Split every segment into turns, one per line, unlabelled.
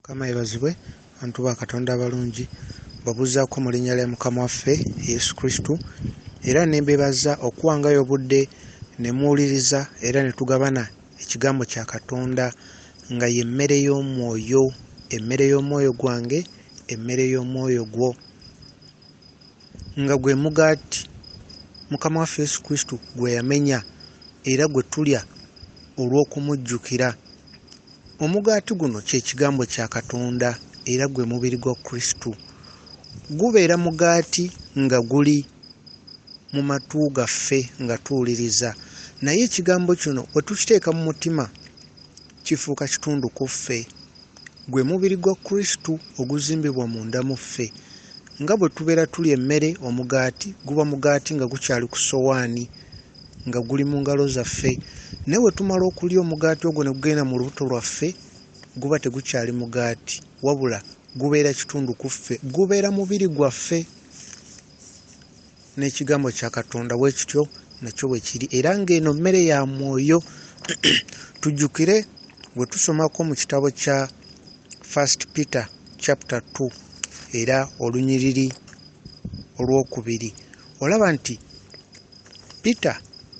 Mukama yeebazibwe, bantu ba Katonda abalungi, mbabuuzaako mu linnya lya Mukama waffe Yesu Kristo, era ne mbeebaza okuwangayo obudde ne muwuliriza era ne tugabana ekigambo kya Katonda nga ye mmere y'omwoyo, emmere y'omwoyo gwange, emmere y'omwoyo gwo, nga gwe mugaati Mukama waffe Yesu Kristo gwe yamenya era gwe tulya olw'okumujjukira. Omugaati guno kye kigambo kya Katonda era gwe mubiri gwa Kristo. Gubeera mugaati nga guli mu matu gaffe nga tuwuliriza, naye ekigambo kino bwe tukiteeka mu mutima kifuuka kitundu ku ffe. Gwe mubiri gwa Kristo oguzimbibwa munda mu ffe. Nga bwe tubeera tulya emmere, omugaati guba mugaati nga gukyali ku ssowaani nga guli mu ngalo zaffe, naye bwe tumala okulya omugaati ogwo ne gugenda mu lubuto lwaffe, guba tegukyali mugaati wabula gubeera kitundu ku ffe, gubeera mubiri gwaffe. N'ekigambo kya Katonda bwe kityo nakyo bwe kiri, era ng'eno mmere ya mwoyo. Tujjukire bwe tusomako mu kitabo kya First Peter chapter 2 era olunyiriri olwokubiri, olaba nti Peter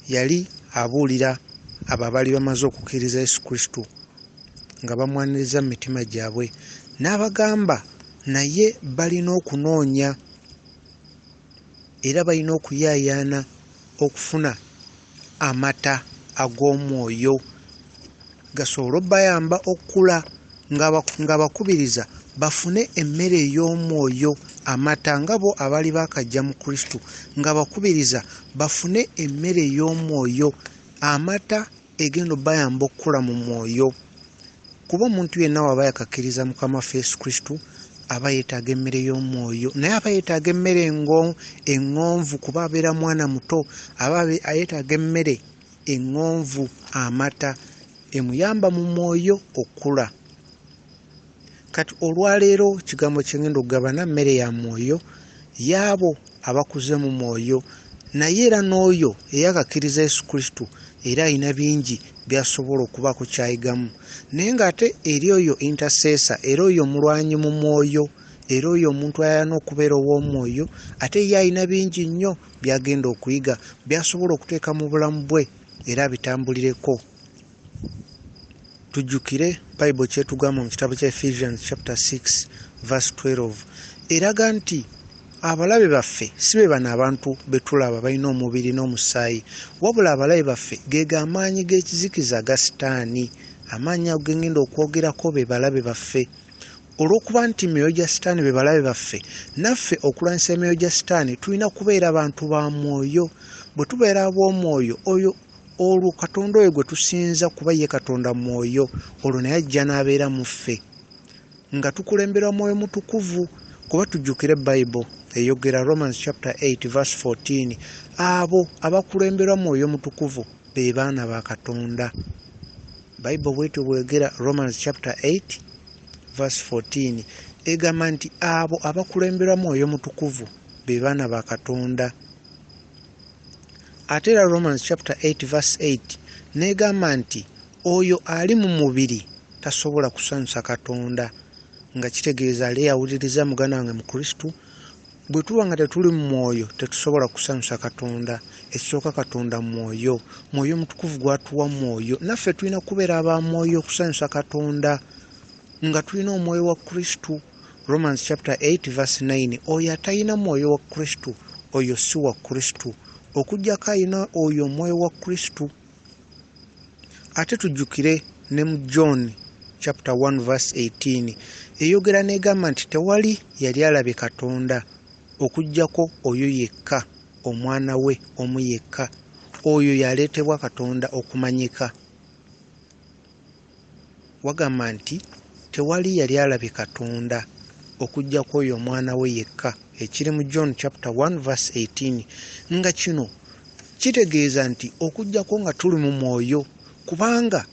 yali abuulira abo abaali bamaze okukkiriza Yesu Kristo nga bamwaniriza mu mitima gyabwe, n'abagamba naye balina okunoonya era balina okuyaayaana okufuna amata ag'omwoyo gasobole obbayamba okukula, ng'abakubiriza bafune emmere ey'omwoyo, amata, nga bo abaali baakajja mu Kristo, ng'abakubiriza bafune emmere ey'omwoyo, amata egenda obbayamba okukula mu mwoyo. Kuba omuntu yenna w'aba yakakkiriza Mukama waffe Yesu Kristo aba yeetaaga emmere y'omwoyo, naye aba yeetaaga emmere eŋŋonvu kuba abeera mwana muto, aba yeetaaga emmere eŋŋonvu, amata, emuyamba mu mwoyo okukula. Kati olwaleero ekigambo kye ŋŋenda okugabana mmere ya mwoyo y'abo abakuze mu mwoyo, naye era n'oyo eyakakkiriza Yesu Kristo era alina bingi by'asobola okubaako ky'ayigamu. Naye ng'ate eri oyo intercessor, era oyo omulwanyi mu mwoyo, era oyo omuntu ayagala okubeera ow'omwoyo, ate ye alina bingi nnyo by'agenda okuyiga, by'asobola okuteeka mu bulamu bwe era abitambulireko. Tujjukire Bible ky'etugamba mu kitabo kya Ephesians chapter 6 verse 12, eraga nti abalabe baffe si be bano abantu be tulaba balina omubiri n'omusaayi, wabula abalabe baffe ge amaanyi g'ekizikiza aga Sitaani. Amaanyi ago ge ngenda okwogerako be balabe baffe. Olw'okuba nti emyoyo gya Sitaani be balabe baffe, naffe okulwanyisa emyoyo gya Sitaani tulina kubeera bantu ba mwoyo. Bwe tubeera ab'omwoyo, oyo olwo Katonda oyo gwe tusinza, kuba ye Katonda mwoyo, olwo naye ajja n'abeera mu ffe nga tukulemberwa Mwoyo Mutukuvu. Kuba tujjukire Bible eyogera Romans chapter 8 verse 14, abo abakulemberwa Mwoyo Mutukuvu be baana ba Katonda. Bible bwetyo bwegera Romans chapter 8 verse 14, egamba nti abo abakulemberwa Mwoyo Mutukuvu be baana ba Katonda. Ate era Romans chapter 8 verse 8 n'egamba nti oyo ali mu mubiri tasobola kusanyusa Katonda, nga kitegeeza ali awuliriza muganda wange mu Kristo, bwe tuba nga tetuli mu mwoyo tetusobola kusanyusa Katonda. Ekisooka Katonda mwoyo, Mwoyo Mutukuvu gw'atuwa mwoyo, naffe tulina kubeera aba mwoyo okusanyusa Katonda nga tulina omwoyo wa Kristo. Romans chapter 8 verse 9, oyo atalina mwoyo wa Kristo oyo si wa Kristo, okuggyako alina oyo omwoyo wa Kristo. Ate tujjukire ne mu John chapter 1 verse 18 eyogera n'egamba nti tewali yali alabye Katonda okuggyako oyo yekka, omwana we omu yekka, oyo yaleetebwa Katonda okumanyika. Wagamba nti tewali yali alabye Katonda okuggyako oyo omwana we yekka, ekiri mu John chapter 1 verse 18, nga kino kitegeeza nti okuggyako nga tuli mu mwoyo, kubanga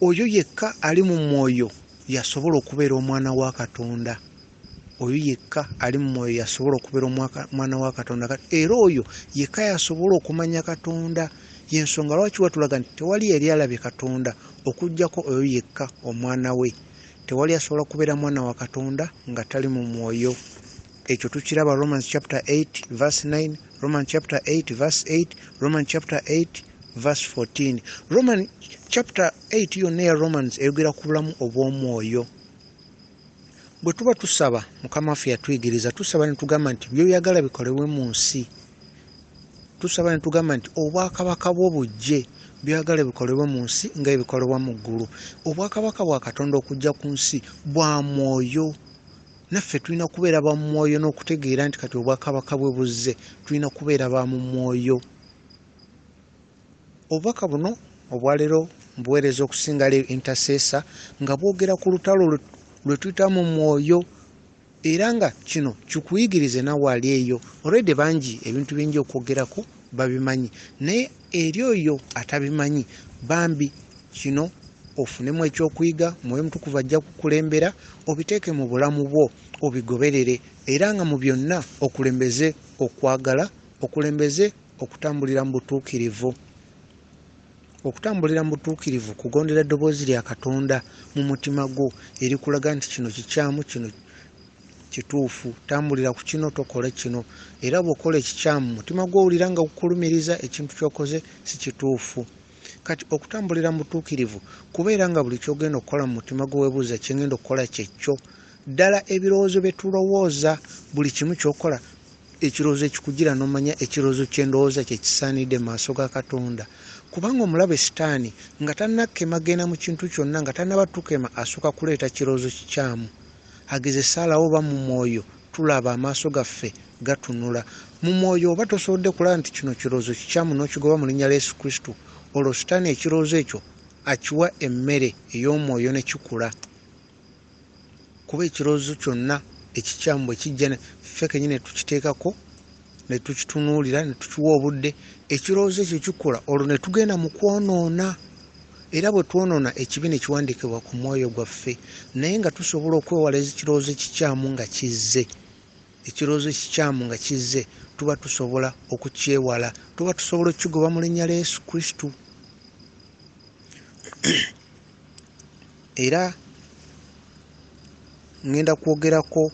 oyo yekka ali mu mwoyo yasobola okubeera omwana wa Katonda. Oyo yekka ali mu mwoyo yasobola okubeera omwana wa Katonda, era oyo yekka yasobola okumanya Katonda. Y'ensonga lwaki watulaga nti tewali yali alabye Katonda okuggyako oyo yekka omwana we. Tewali asobola kubeera mwana wa Katonda nga tali mu mwoyo. Ekyo tukiraba Romans chapter 8 verse 9, Romans chapter 8 verse 8, Romans chapter 8 verse 14. Roman chapter 8 yonna eya Romans eyogera ku bulamu obw'omwoyo. Bwe tuba tusaba, Mukama waffe yatuyigiriza, tusaba ne tugamba nti by'oyagala bikolebwe mu nsi. Tusaba ne tugamba nti obwakabaka bwo bujje, by'oyagala bikolebwe mu nsi nga ebikolebwa mu ggulu. Obwakabaka bwa Katonda okujja ku nsi bwa mwoyo. Naffe tulina kubeera ba mwoyo n'okutegeera nti kati obwakabaka bwe buzze, tulina kubeera ba mu mwoyo. Obubaka buno obwaleero mbuweereza okusinga leero intercessor nga bwogera ku lutalo lwe tuyita mu mwoyo, era nga kino kikuyigirize naawe ali eyo. Already bangi ebintu bingi okwogerako babimanyi, naye eri oyo atabimanyi bambi kino ofunemu ekyokuyiga. Mwoyo Mutukuvu ajja kukulembera obiteeke mu bulamu bwo, obigoberere, era nga mu byonna okulembeze okwagala, okulembeze okutambulira mu butuukirivu. Okutambulira mu butuukirivu kugondera eddoboozi lya Katonda mu mutima gwo erikulaga nti kino kikyamu, kino kituufu, tambulira ku kino, tokola kino. Era bw'okola ekikyamu mutima gwo owulira nga gukulumiriza ekintu ky'okoze si kituufu. Kati okutambulira mu butuukirivu kubeera nga buli ky'ogenda okukola mu mutima gwo weebuuza kye ngenda okukola kye kyo. Ddala ebirowoozo bye tulowooza, buli kimu ky'okola, ekirowoozo ekikugira n'omanya ekirowoozo kye ndowooza kye kisaanidde mu maaso ga Katonda. Kubanga omulabe Sitaani nga tannakema genda mu kintu kyonna, nga tannaba tukema, asooka kuleeta kirowoozo kikyamu. Agezesa alawo oba mu mwoyo tulaba amaaso gaffe gatunula. Mu mwoyo oba tosobodde kulaba nti kino kirowoozo kikyamu n'okigoba mu linnya lya Yesu Kristo, olwo Sitaani ekirowoozo ekyo akiwa emmere ey'omwoyo ne kikula. Kuba ekirowoozo kyonna ekikyamu bwe kijja ffe kennyini ne tukiteekako, ne tukitunuulira, ne tukiwa obudde, ekirowoozo ekyo kikula, olwo ne tugenda mu kwonoona. Era bwe twonoona ekibi ne kiwandiikibwa ku mwoyo gwaffe, naye nga tusobola okwewala ekirowoozo ekikyamu nga kizze. Ekirowoozo ekikyamu nga kizze tuba tusobola okukyewala, tuba tusobola okukigoba mu linnya lya Yesu Kristo. Era ngenda kwogerako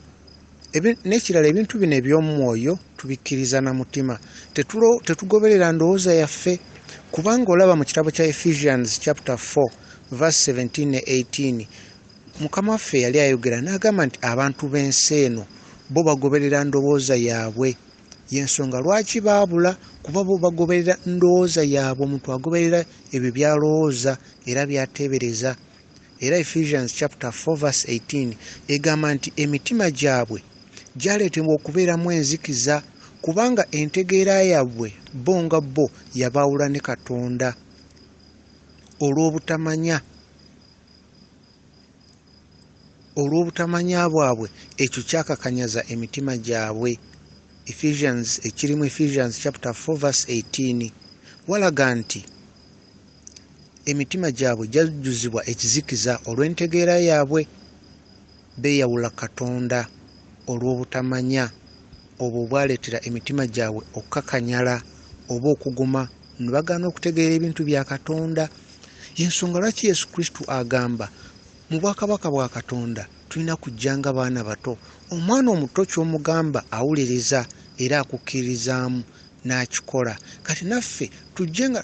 n'ekirala, ebintu bino eby'omwoyo tubikkiriza na mutima, tetugoberera ndowooza yaffe. Kubanga olaba mu kitabo kya Ephesians chapter 4 verse 17 ne 18, Mukama waffe yali ayogera n'agamba nti abantu b'ensi eno bo bagoberera ndowooza yaabwe. Y'ensonga lwaki baabula, kuba bo bagoberera ndowooza yaabwe. Omuntu agoberera ebyo by'alowooza era by'ateebereza. Era Ephesians chapter 4 verse 18 egamba nti emitima gyabwe gyaleetebwa okubeeramu enzikiza, kubanga entegeera yaabwe bo nga bo yabaawula ne Katonda olw'obutamanya. Olw'obutamanya bwabwe ekyo kyakakanyaza emitima gyabwe. Ephesians, ekirimu Ephesians chapter 4 verse 18 walaga nti emitima gyabwe gyajjuzibwa ekizikiza olw'entegeera yaabwe, beeyawula Katonda olw'obutamanya obwo bwaleetera emitima gyabwe okukakanyala oba okuguma, ne bagaana okutegeera ebintu bya Katonda. Y'ensonga lwaki Yesu Kristo agamba mu bwakabaka bwa Katonda tulina kujja nga baana bato. Omwana omuto ky'omugamba awuliriza era akukkirizaamu n'akikola. Kati naffe tujje nga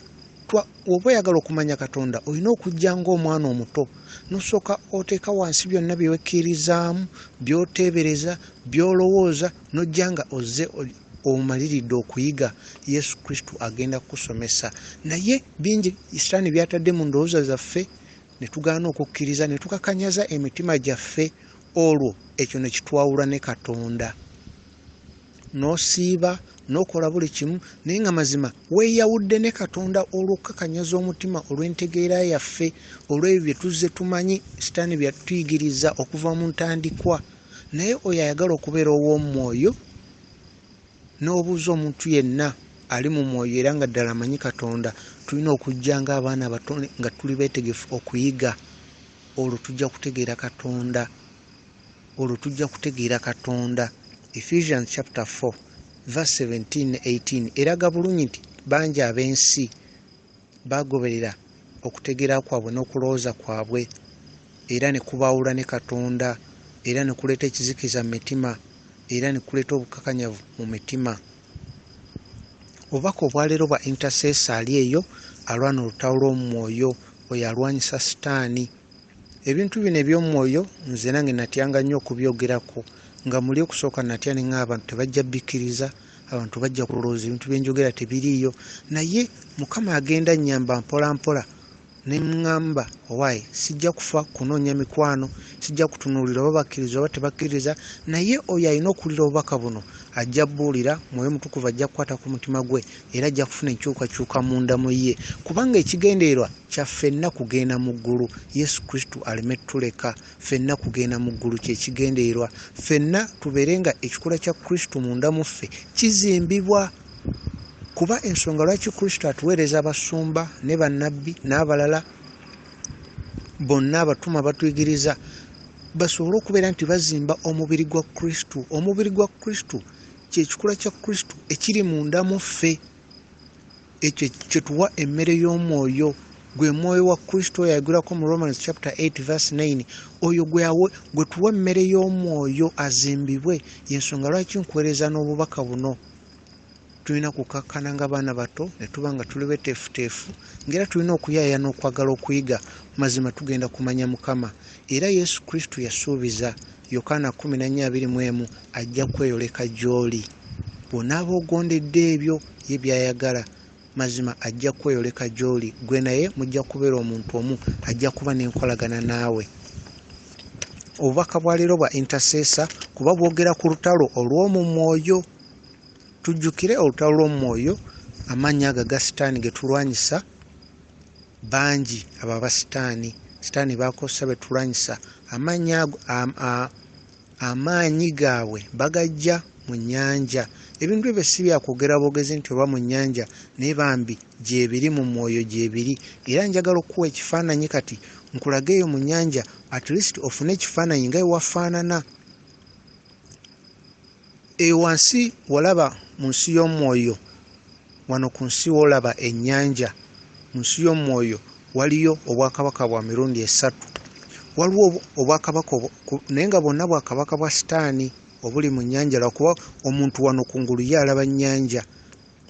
oba oyagala okumanya Katonda olina okujja ng'omwana omuto, n'osooka oteeka wansi byonna bye wekkirizaamu, by'oteebereza, by'olowooza, n'ojja nga ozze omaliridde okuyiga. Yesu Kristo agenda kukusomesa. Naye bingi Sitaani by'atadde mu ndowooza zaffe ne tugaana okukkiriza, ne tukakanyaza emitima gyaffe, olwo ekyo ne kitwawula ne Katonda. N'osiiba, n'okola buli kimu, naye nga mazima weeyawudde ne Katonda olw'okukakanyaza omutima olw'entegeera yaffe, olw'ebyo bye tuzze tumanyi Sitaani bye yatuyigiriza okuva mu ntandikwa. Naye oyo ayagala okubeera ow'omwoyo, n'obuuza omuntu yenna ali mu mwoyo era nga ddala amanyi Katonda, tulina okujja ng'abaana abato nga tuli beetegefu okuyiga. Olwo tujja kutegeera Katonda. Olwo tujja kutegeera Katonda. Ephesians chapter 4 verse 17 ne 18 eraga bulungi nti bangi ab'ensi bagoberera okutegeera kwabwe n'okulowooza kwabwe. era ne kubaawula ne Katonda, era ne kuleeta ekizikiza mu mitima, era ne kuleeta obukakanyavu mu mitima. Obubaka obwaleero bwa intercessor ali eyo alwana olutalo lw'omwoyo, oyo alwanyisa sitaani. Ebintu bino eby'omwoyo nze nange natyanga nnyo okubyogerako, nga muli okusooka natya ne ŋŋamba abantu tebajja bikkiriza, abantu bajja kulowooza ebintu bye njogera tebiriiyo, naye Mukama agenda annyamba mpola mpola ne ŋŋamba owaaye sijja kufa kunoonya mikwano, sijja kutunuulira oba bakkiriza oba tebakkiriza, naye oyo alina okuwulira obubaka buno ajja buwulira, Mwoyo Mutukuvu ajja kukwata ku mutima gwe era ajja kufuna enkyukakyuka munda mu ye, kubanga ekigendererwa kya ffenna kugenda mu ggulu, Yesu Kristo aleme ttuleka. Ffenna kugenda mu ggulu kye kigendererwa, ffenna tubeere nga ekikula kya Kristo munda mu ffe kizimbibwa. Kuba ensonga lwaki Kristo atuweereza abasumba ne bannabbi n'abalala bonna abatuma batuyigiriza, basobole okubeera nti bazimba omubiri gwa Kristo. Omubiri gwa Kristo kye kikula kya Kristo ekiri munda mu ffe, ekyo kye tuwa emmere y'omwoyo, gwe mwoyo wa Kristo oyo ayogerwako mu Romans chapter 8 verse 9, oyo gwe tuwa emmere y'omwoyo azimbibwe. Y'ensonga lwaki nkuweereza n'obubaka buno. Tulina kukakkana nga baana bato ne tuba nga tuli beteefuteefu, ng'era tulina okuyaaya n'okwagala okuyiga. Mazima tugenda kumanya Mukama. Era Yesu Kristo yasuubiza, Yokaana 14:21, ajja kweyoleka gy'oli. Bw'onaaba ogondedde ebyo ye by'ayagala, mazima ajja kweyoleka gy'oli. Ggwe naye mujja kubeera omuntu omu, ajja kuba n'enkolagana naawe. Obubaka bwa leero bwa intercessor kuba bwogera ku lutalo olw'omu mwoyo. Tujjukire olutalo lw'omwoyo, amaanyi ago aga sitaani ge tulwanyisa bangi, abo aba sitaani, sitaani b'akozesa be tulwanyisa, amaanyi ago, amaanyi gaabwe bagajja mu nnyanja. Ebintu ebyo si bya kwogera bwogezi nti oba mu nnyanja, naye bambi gyebiri mu mwoyo gyebiri. Era njagala okukuwa ekifaananyi kati nkulage eyo mu nnyanja, at least ofune ekifaananyi nga wewafaanana. Eyo wansi walaba mu nsi y'omwoyo, wano ku nsi w'olaba ennyanja, mu nsi y'omwoyo waliyo obwakabaka bwa mirundi esatu. Waliwo obwakabaka naye nga bwonna bwakabaka bwa sitaani obuli mu nnyanja, lwakuba omuntu wano kungulu ye alaba nnyanja,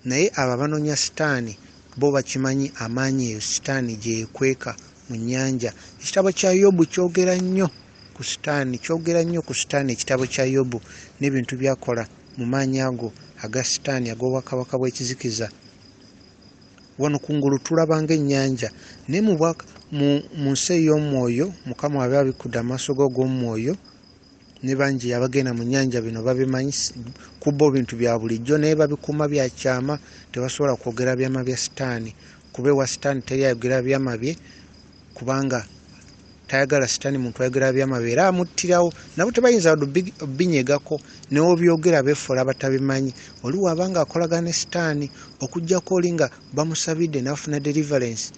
naye abo abanoonya sitaani bo bakimanyi amaanyi eyo sitaani gye yeekweka mu nnyanja. Ekitabo kya Yobu kyogera nnyo ku sitaani, kyogera nnyo ku sitaani ekitabo kya Yobu n'ebintu by'akola mu maanyi ago aga sitaani ag'obwakabaka bw'ekizikiza. Wano kungulu tulaba ng'ennyanja, naye mu nsi ey'omwoyo Mukama aba abikkudde amaaso go ag'omwoyo, ne bangi abagenda mu nnyanja bino babimanyi, ku bo bintu bya bulijjo, naye babikuuma bya kyama, tebasobola kwogera byama bya sitaani, kuba ewa sitaani teri ayogera byama bye, kubanga tayagala sitaani muntu ayogera byama bye, era amuttirawo. Nabo tebayinza binyegako, ne w'obyogera beefuula abatabimanyi. Oli w'aba ng'akolagana ne sitaani, okuggyako oli nga bamusabidde n'afuna deliverance,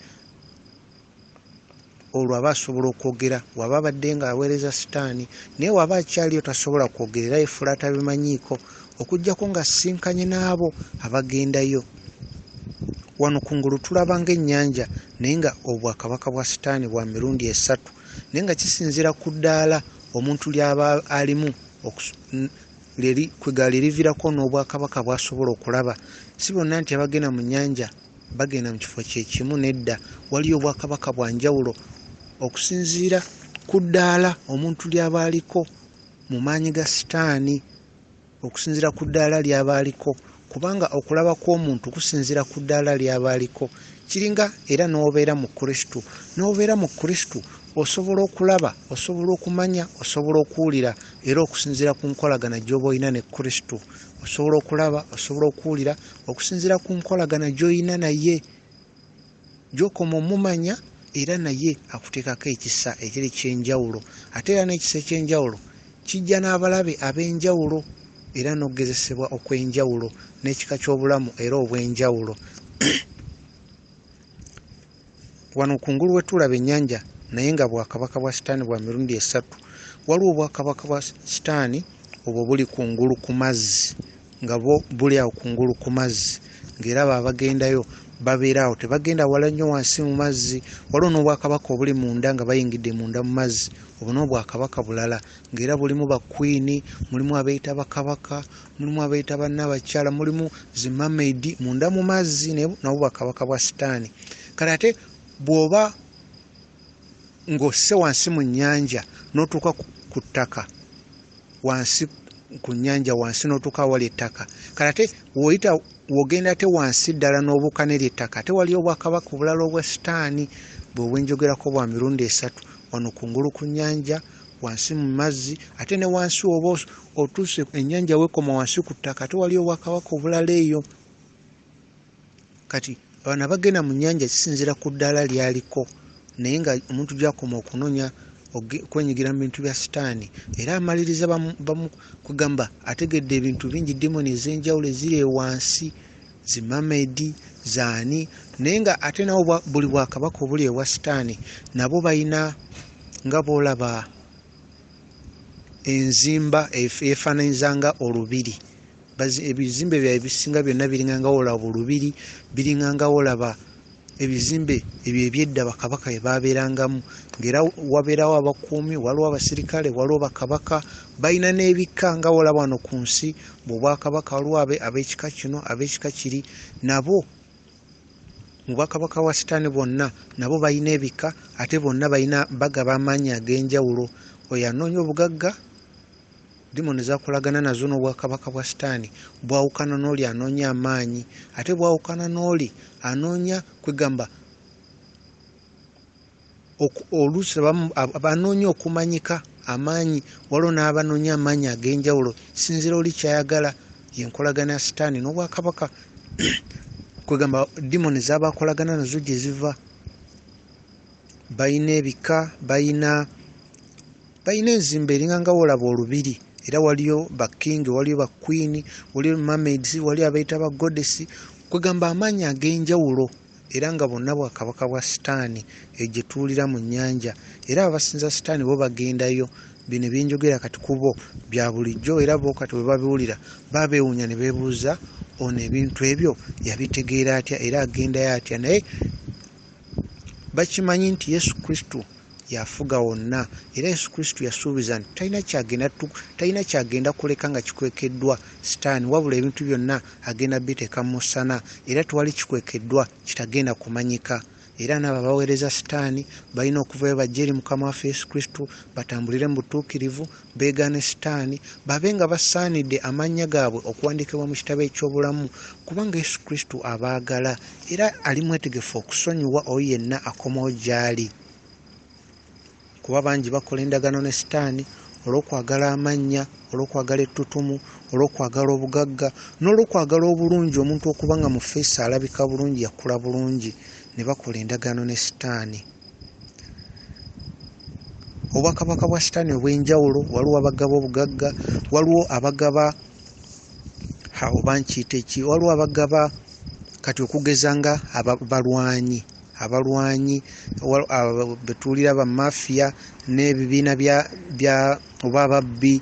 olwo aba asobola okwogera. W'aba abadde ng'aweereza sitaani, naye w'aba akyaliyo tasobola kwogera, era yeefuula atabimanyiiko, okuggyako ng'asisinkanye n'abo abagendayo. Wano kungulu tulaba ng'ennyanja, naye nga obwakabaka bwa sitaani bwa mirundi esatu, naye nga kisinziira ku ddaala omuntu ly'aba alimu, kwegala liriviirako n'obwakabaka bw'asobola okulaba. Si bonna nti abagenda mu nnyanja bagenda mu kifo kye kimu, nedda, waliyo obwakabaka bwa njawulo okusinziira ku ddaala omuntu ly'aba aliko mu maanyi ga sitaani, okusinziira ku ddaala ly'aba aliko, kubanga okulaba kw'omuntu kusinziira ku ddaala ly'aba aliko. Kiringa era n'obeera mu Kristo, n'obeera mu Kristo osobola okulaba, osobola okumanya, osobola okuwulira, era okusinziira ku nkolagana gy'oba olina ne Kristo. Osobola okulaba, osobola okuwulira okusinziira ku nkolagana gy'olina naye, gy'okoma omumanya, era naye akuteekako ekisa ekiri ky'enjawulo. Ate era n'ekisa eky'enjawulo kijja n'abalabe ab'enjawulo, era n'okugezesebwa okw'enjawulo, n'ekika ky'obulamu era obw'enjawulo. Wano kungulu we tulaba ennyanja, naye nga bwakabaka bwa sitaani bwa mirundi esatu. Waliwo obwakabaka bwa sitaani obwo buli kungulu ku mazzi, nga bwo buli awo kungulu ku mazzi, ng'era abo abagendayo Babeera awo, tebagenda wala nnyo wansi mu mazzi. Waliwo n'obwakabaka obuli munda nga bayingidde munda mu mazzi. Obwo n'obwakabaka bulala ng'era bulimu bakkwini, mulimu abeeyita bakabaka, mulimu abeeyita bannaabakyala, mulimu zi mermaid munda mu mazzi, naye nabwo bwakabaka bwa Sitaani. Kale ate bw'oba ng'osse wansi mu nnyanja n'otuuka ku ttaka wansi ku nnyanja wansi n'otuuka awali ettaka, kale ate w'oyita w'ogenda ate wansi ddala n'obuuka n'eri ettaka, ate waliyo obwakabaka obulala obwa Sitaani, bwe bwenjogerako bwa mirundi esatu, wano kungulu ku nnyanja, wansi mu mazzi, ate ne wansi oba otuuse ennyanja weekoma wansi ku ttaka, ate waliyo obwakabaka obulala eyo. Kati bano abagenda mu nnyanja kisinziira ku ddaala ly'aliko, naye nga omuntu gy'akoma okunoonya kwenyigira mu bintu bya Sitaani era amaliriza kugamba ategedde ebintu bingi, dimoni ez'enjawulo eziri ewansi, zi mermaid zaani, naye nga ate nabo buli bwakabaka obuli ewa Sitaani nabo balina nga bw'olaba enzimba efaananyiza nga olubiri. Ebizimbe byabwe ebisinga byonna biringa nga w'olaba olubiri, biringa nga w'olaba ebizimbe ebyo eby'edda bakabaka bye baabeerangamu, ng'era wabeerawo abakuumi, waliwo abasirikale, waliwo bakabaka, balina n'ebika nga w'olaba wano ku nsi bw'obwakabaka, waliwo ab'ekika kino, ab'ekika kiri, nabo mu bwakabaka bwa Sitaani bwonna nabo balina ebika, ate bonna balina bagaba amaanyi ag'enjawulo. Oyo anoonya obugagga, dimoni z'akolagana nazo n'obwakabaka bwa Sitaani bwawukana n'oli anoonya amaanyi, ate bwawukana n'oli anoonya kwegamba oluusi abanoonya okumanyika amaanyi, waliwo n'abanoonya amaanyi ag'enjawulo, kisinziira oli ky'ayagala. Y'enkolagana ya Sitaani n'obwakabaka, kwegamba dimoni z'aba akolagana nazo gye ziva. Balina ebika, balina enzimba eringa nga w'olaba olubiri, era waliyo bakkingi, waliyo bakkwini, waliyo mermaids, waliyo abeeyita ba goddess, kwegamba amaanyi ag'enjawulo, era nga bonna bwakabaka bwa Sitaani eyo gye tuwulira mu nnyanja. Era abasinza Sitaani bo bagendayo. Bino bye njogera kati ku bo bya bulijjo, era bo kati bwe babiwulira baba beewuunya ne beebuuza ono ebintu ebyo yabitegeera atya era agendayo atya. Naye bakimanyi nti Yesu Kristo yafuga wonna, era Yesu Kristo yasuubiza nti talina kyagenda kuleka nga kikwekeddwa Sitaani, wabula ebintu byonna agenda biteeka mu musana, era tewali kikwekeddwa kitagenda kumanyika. Era n'abo abaweereza Sitaani balina okuvayo bajje eri Mukama waffe Yesu Kristo, batambulire mu butuukirivu, beegaane Sitaani, babe nga basaanidde amannya gaabwe okuwandiikibwa mu kitabo eky'obulamu, kubanga Yesu Kristo abaagala era ali mwetegefu okusonyiwa oyo yenna akomawo gy'ali. Kuba bangi bakola endagaano ne Sitaani olw'okwagala amannya, olw'okwagala ettutumu, olw'okwagala obugagga, n'olw'okwagala obulungi, omuntu okuba nga mu ffeesi alabika bulungi, yakula bulungi, ne bakola endagaano ne Sitaani. Obwakabaka bwa Sitaani obw'enjawulo, waliwo abagaba obugagga, waliwo abagaba oba nkiyite ki, waliwo abagaba kati okugeza nga abalwanyi, betuwulira bamafiya n'ebibiina bya oba ababbi,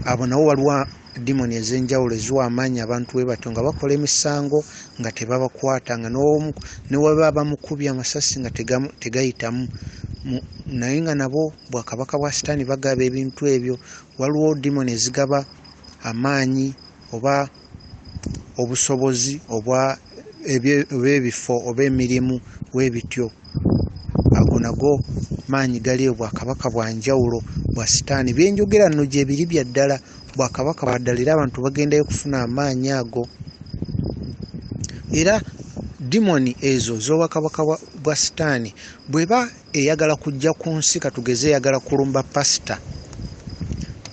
abo nabo waliwo dimoni ez'enjawulo eziwa amaanyi abantu bwe batyo nga bakola emisango nga tebabakwata, nga ne waba bamukubye amasasi nga tegayitamu, naye nga nabo bwakabaka bwa Sitaani bagaba ebintu ebyo. Waliwo dimoni ezigaba amaanyi oba obusobozi oba ebifo oba emirimu webityo, ago nago maanyi gali obwakabaka bwa njawulo bwa Sitaani. Bye njogera nno gye biri bya ddala, bwakabaka bwa ddala, era abantu bagendayo okufuna amaanyi ago. Era dimoni ezo z'obwakabaka bwa Sitaani bw'eba eyagala kujja ku nsi, katugeze eyagala kulumba pasita,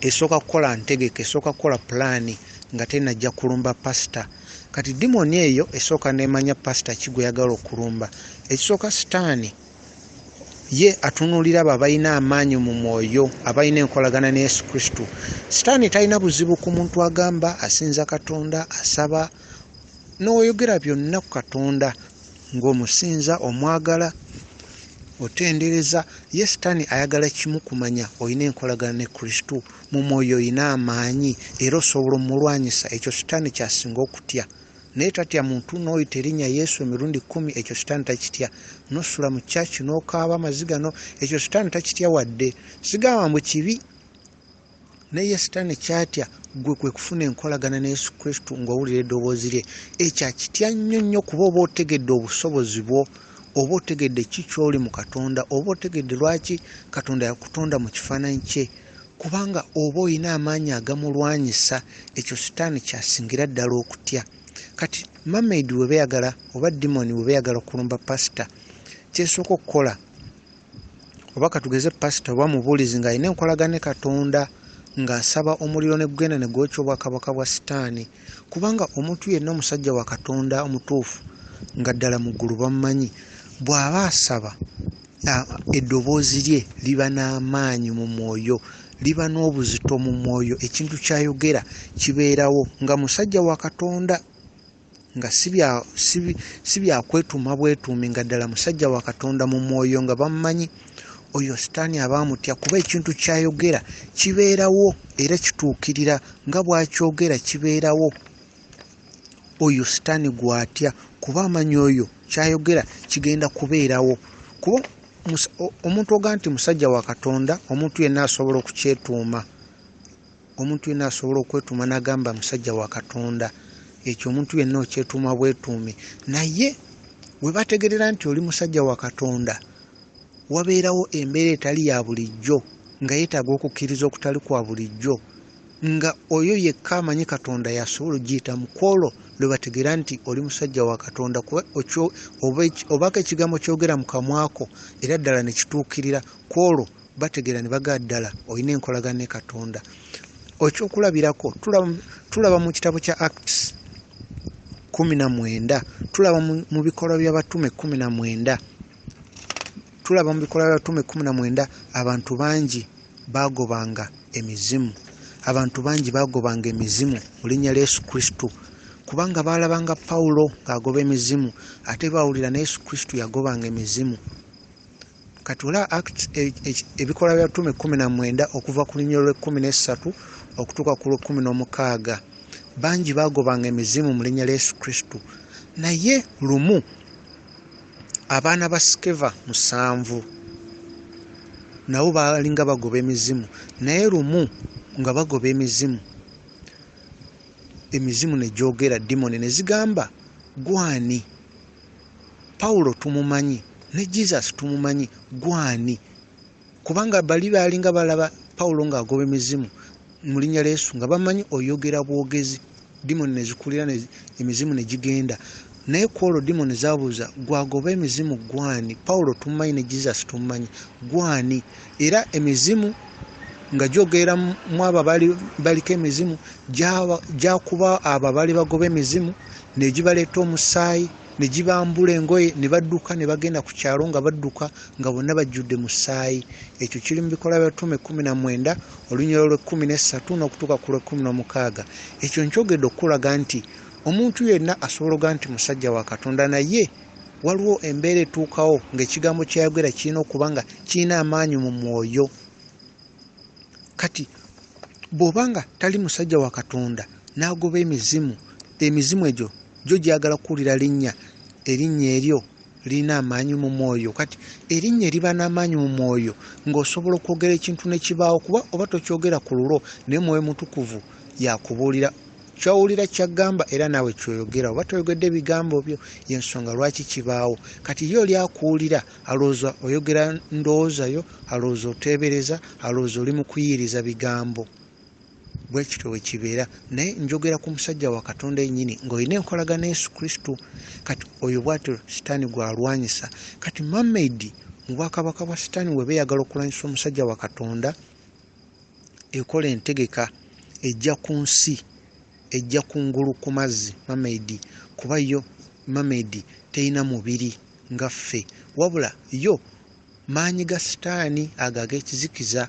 esooka kukola ntegeka, esooka kukola pulaani nga tennajja kulumba pasita. Kati dimoni eyo esooka n'emanya pasita ki gw'eyagala okulumba. Ekisooka Sitaani ye atunuulira abo abalina amaanyi mu mwoyo, abalina enkolagana ne Yesu Kristo. Sitaani talina buzibu ku muntu agamba asinza Katonda, asaba, n'oyogera byonna ku Katonda ng'omusinza, omwagala, otendereza. Ye Sitaani ayagala kimu kumanya olina enkolagana ne Kristo, mu mwoyo olina amaanyi era osobola omulwanyisa. Ekyo Sitaani ky'asinga okutya. Naye tatya muntu n'oyita erinnya Yesu emirundi 10, ekyo sitaani takitya. N'osula mu church n'okaaba amaziga, no ekyo sitaani takitya wadde. Sigamba mbu kibi, naye sitaani kyatya gwe kwe kufuna enkolagana ne Yesu Kristo ng'owulira eddoboozi lye. Ekyo akitya nnyo nnyo, kuba oba otegedde obusobozi bwo, oba otegedde ki ky'oli mu Katonda, oba otegedde lwaki Katonda yakutonda mu kifaananyi kye, kubanga oba olina amaanyi agamulwanyisa. Ekyo sitaani kyasingira ddala okutya. Kati mermaid we beeyagala oba demon we beeyagala okulumba pasita, kyesooka okukola, oba katugeze pasita oba mubuulizi ng'alina enkolagana ne Katonda, ng'asaba omuliro ne gugenda ne gwokya obwakabaka bwa sitaani. Kubanga omuntu yenna omusajja wa Katonda omutuufu nga ddala mu ggulu bamumanyi, bw'aba asaba eddoboozi lye liba n'amaanyi mu mwoyo, liba n'obuzito mu mwoyo, ekintu ky'ayogera kibeerawo nga musajja wa Katonda, nga si bya kwetuuma bwetuumi, nga ddala musajja wa Katonda mu mwoyo nga bamumanyi. Oyo sitaani aba amutya, kuba ekintu ky'ayogera kibeerawo era kituukirira nga bw'akyogera kibeerawo. Oyo sitaani gw'atya, kuba amanyi oyo ky'ayogera kigenda kubeerawo. Kuba omuntu oga nti musajja wa Katonda, omuntu yenna asobola okukyetuuma, omuntu yenna asobola okwetuuma n'agamba musajja wa Katonda, ekyo omuntu yenna okyetuuma bwetuumi. Naye bwe bategeerera nti oli musajja wa Katonda, wabeerawo embeera etali ya bulijjo, nga yeetaaga okukkiriza okutali kwa bulijjo, nga oyo yekka amanyi Katonda y'asobola okugiyitamu. Ku olwo lwe bategeera nti oli musajja wa Katonda, kuba obaako ekigambo ky'ogera mu kamwako era ddala ne kituukirira. Ku olwo bategeera ne bagaa ddala olina enkolagana ne Katonda. Ekyokulabirako tulaba mu kitabo kya Acts 19, tulaba mu bikolwa by'abatume 19, tulaba mu bikolwa by'abatume 19, abantu bangi baagobanga emizimu. Abantu bangi baagobanga emizimu mu linnya lya Yesu Kristo, kubanga baalabanga Pawulo ng'agoba emizimu, ate baawulira ne Yesu Kristo yagobanga emizimu. Kati olaba Acts, ebikolwa by'abatume 19 okuva ku lunyiriri lw'ekkumi n'essatu okutuuka ku lw'ekkumi n'omukaaga, bangi baagobanga emizimu mu linnya lya Yesu Kristo. Naye lumu abaana ba Sikeva 7 nabo baalinga bagoba emizimu, naye lumu nga bagoba emizimu, emizimu ne gyogera, demoni ne zigamba, gwani? Pawulo tumumanyi, ne Jesus tumumanyi, gwani? Kubanga bali baalinga balaba Pawulo ng'agoba emizimu mu linnya lya Yesu, nga bamanyi oyogera bwogezi, demoni ne zikulira, emizimu ne gigenda. Naye ku olwo demoni zaabuuza, gwagoba emizimu gwani? Pawulo tumumanyi ne Jesus tumumanyi, gwani? Era emizimu nga gyogera mu abo baliko emizimu, gyakuba abo abaali bagoba emizimu, ne gibaleeta omusaayi, ne gibambula engoye, ne badduka ne bagenda ku kyalo nga badduka nga bonna bajjudde musaayi. Ekyo kiri mu bikolwa by'abatume 19, olunyiriri lw'ekkumi n'essatu n'okutuuka ku lw'ekkumi n'omukaaga. Ekyo nkyogedde okulaga nti omuntu yenna asobola okuga nti musajja wa Katonda, naye waliwo embeera etuukawo ng'ekigambo ky'ayogera kirina okuba nga kirina amaanyi mu mwoyo. Kati bw'oba nga tali musajja wa Katonda n'agoba emizimu, emizimu egyo gyo gyagala kuwulira linnya, erinnya eryo lirina amaanyi mu mwoyo. Kati erinnya eriba n'amaanyi mu mwoyo ng'osobola okwogera ekintu ne kibaawo, kuba oba tokyogera ku lulwo, naye Mwoyo Mutukuvu yakubuulira ky'owulira ky'agamba era naawe ky'oyogera, oba toyogedde bigambo byo, y'ensonga lwaki kibaawo. Kati ye oli akuwulira alowooza oyogera ndowooza yo, alowooza oteebereza, alowooza oli mu kuyiiriza bigambo. Bwe kityo bwe kibeera. Naye njogera ku musajja wa Katonda yennyini ng'olina enkolagana ne Yesu Kristo. Kati oyo bw'atyo sitaani gw'alwanyisa. Kati mermaid mu bwakabaka bwa sitaani bwe beeyagala okulwanyisa omusajja wa Katonda, ekola entegeka ejja ku nsi, ejja kungulu ku mazzi mermaid, kuba yo mermaid terina mubiri nga ffe, wabula yo maanyi ga sitaani ago ag'ekizikiza.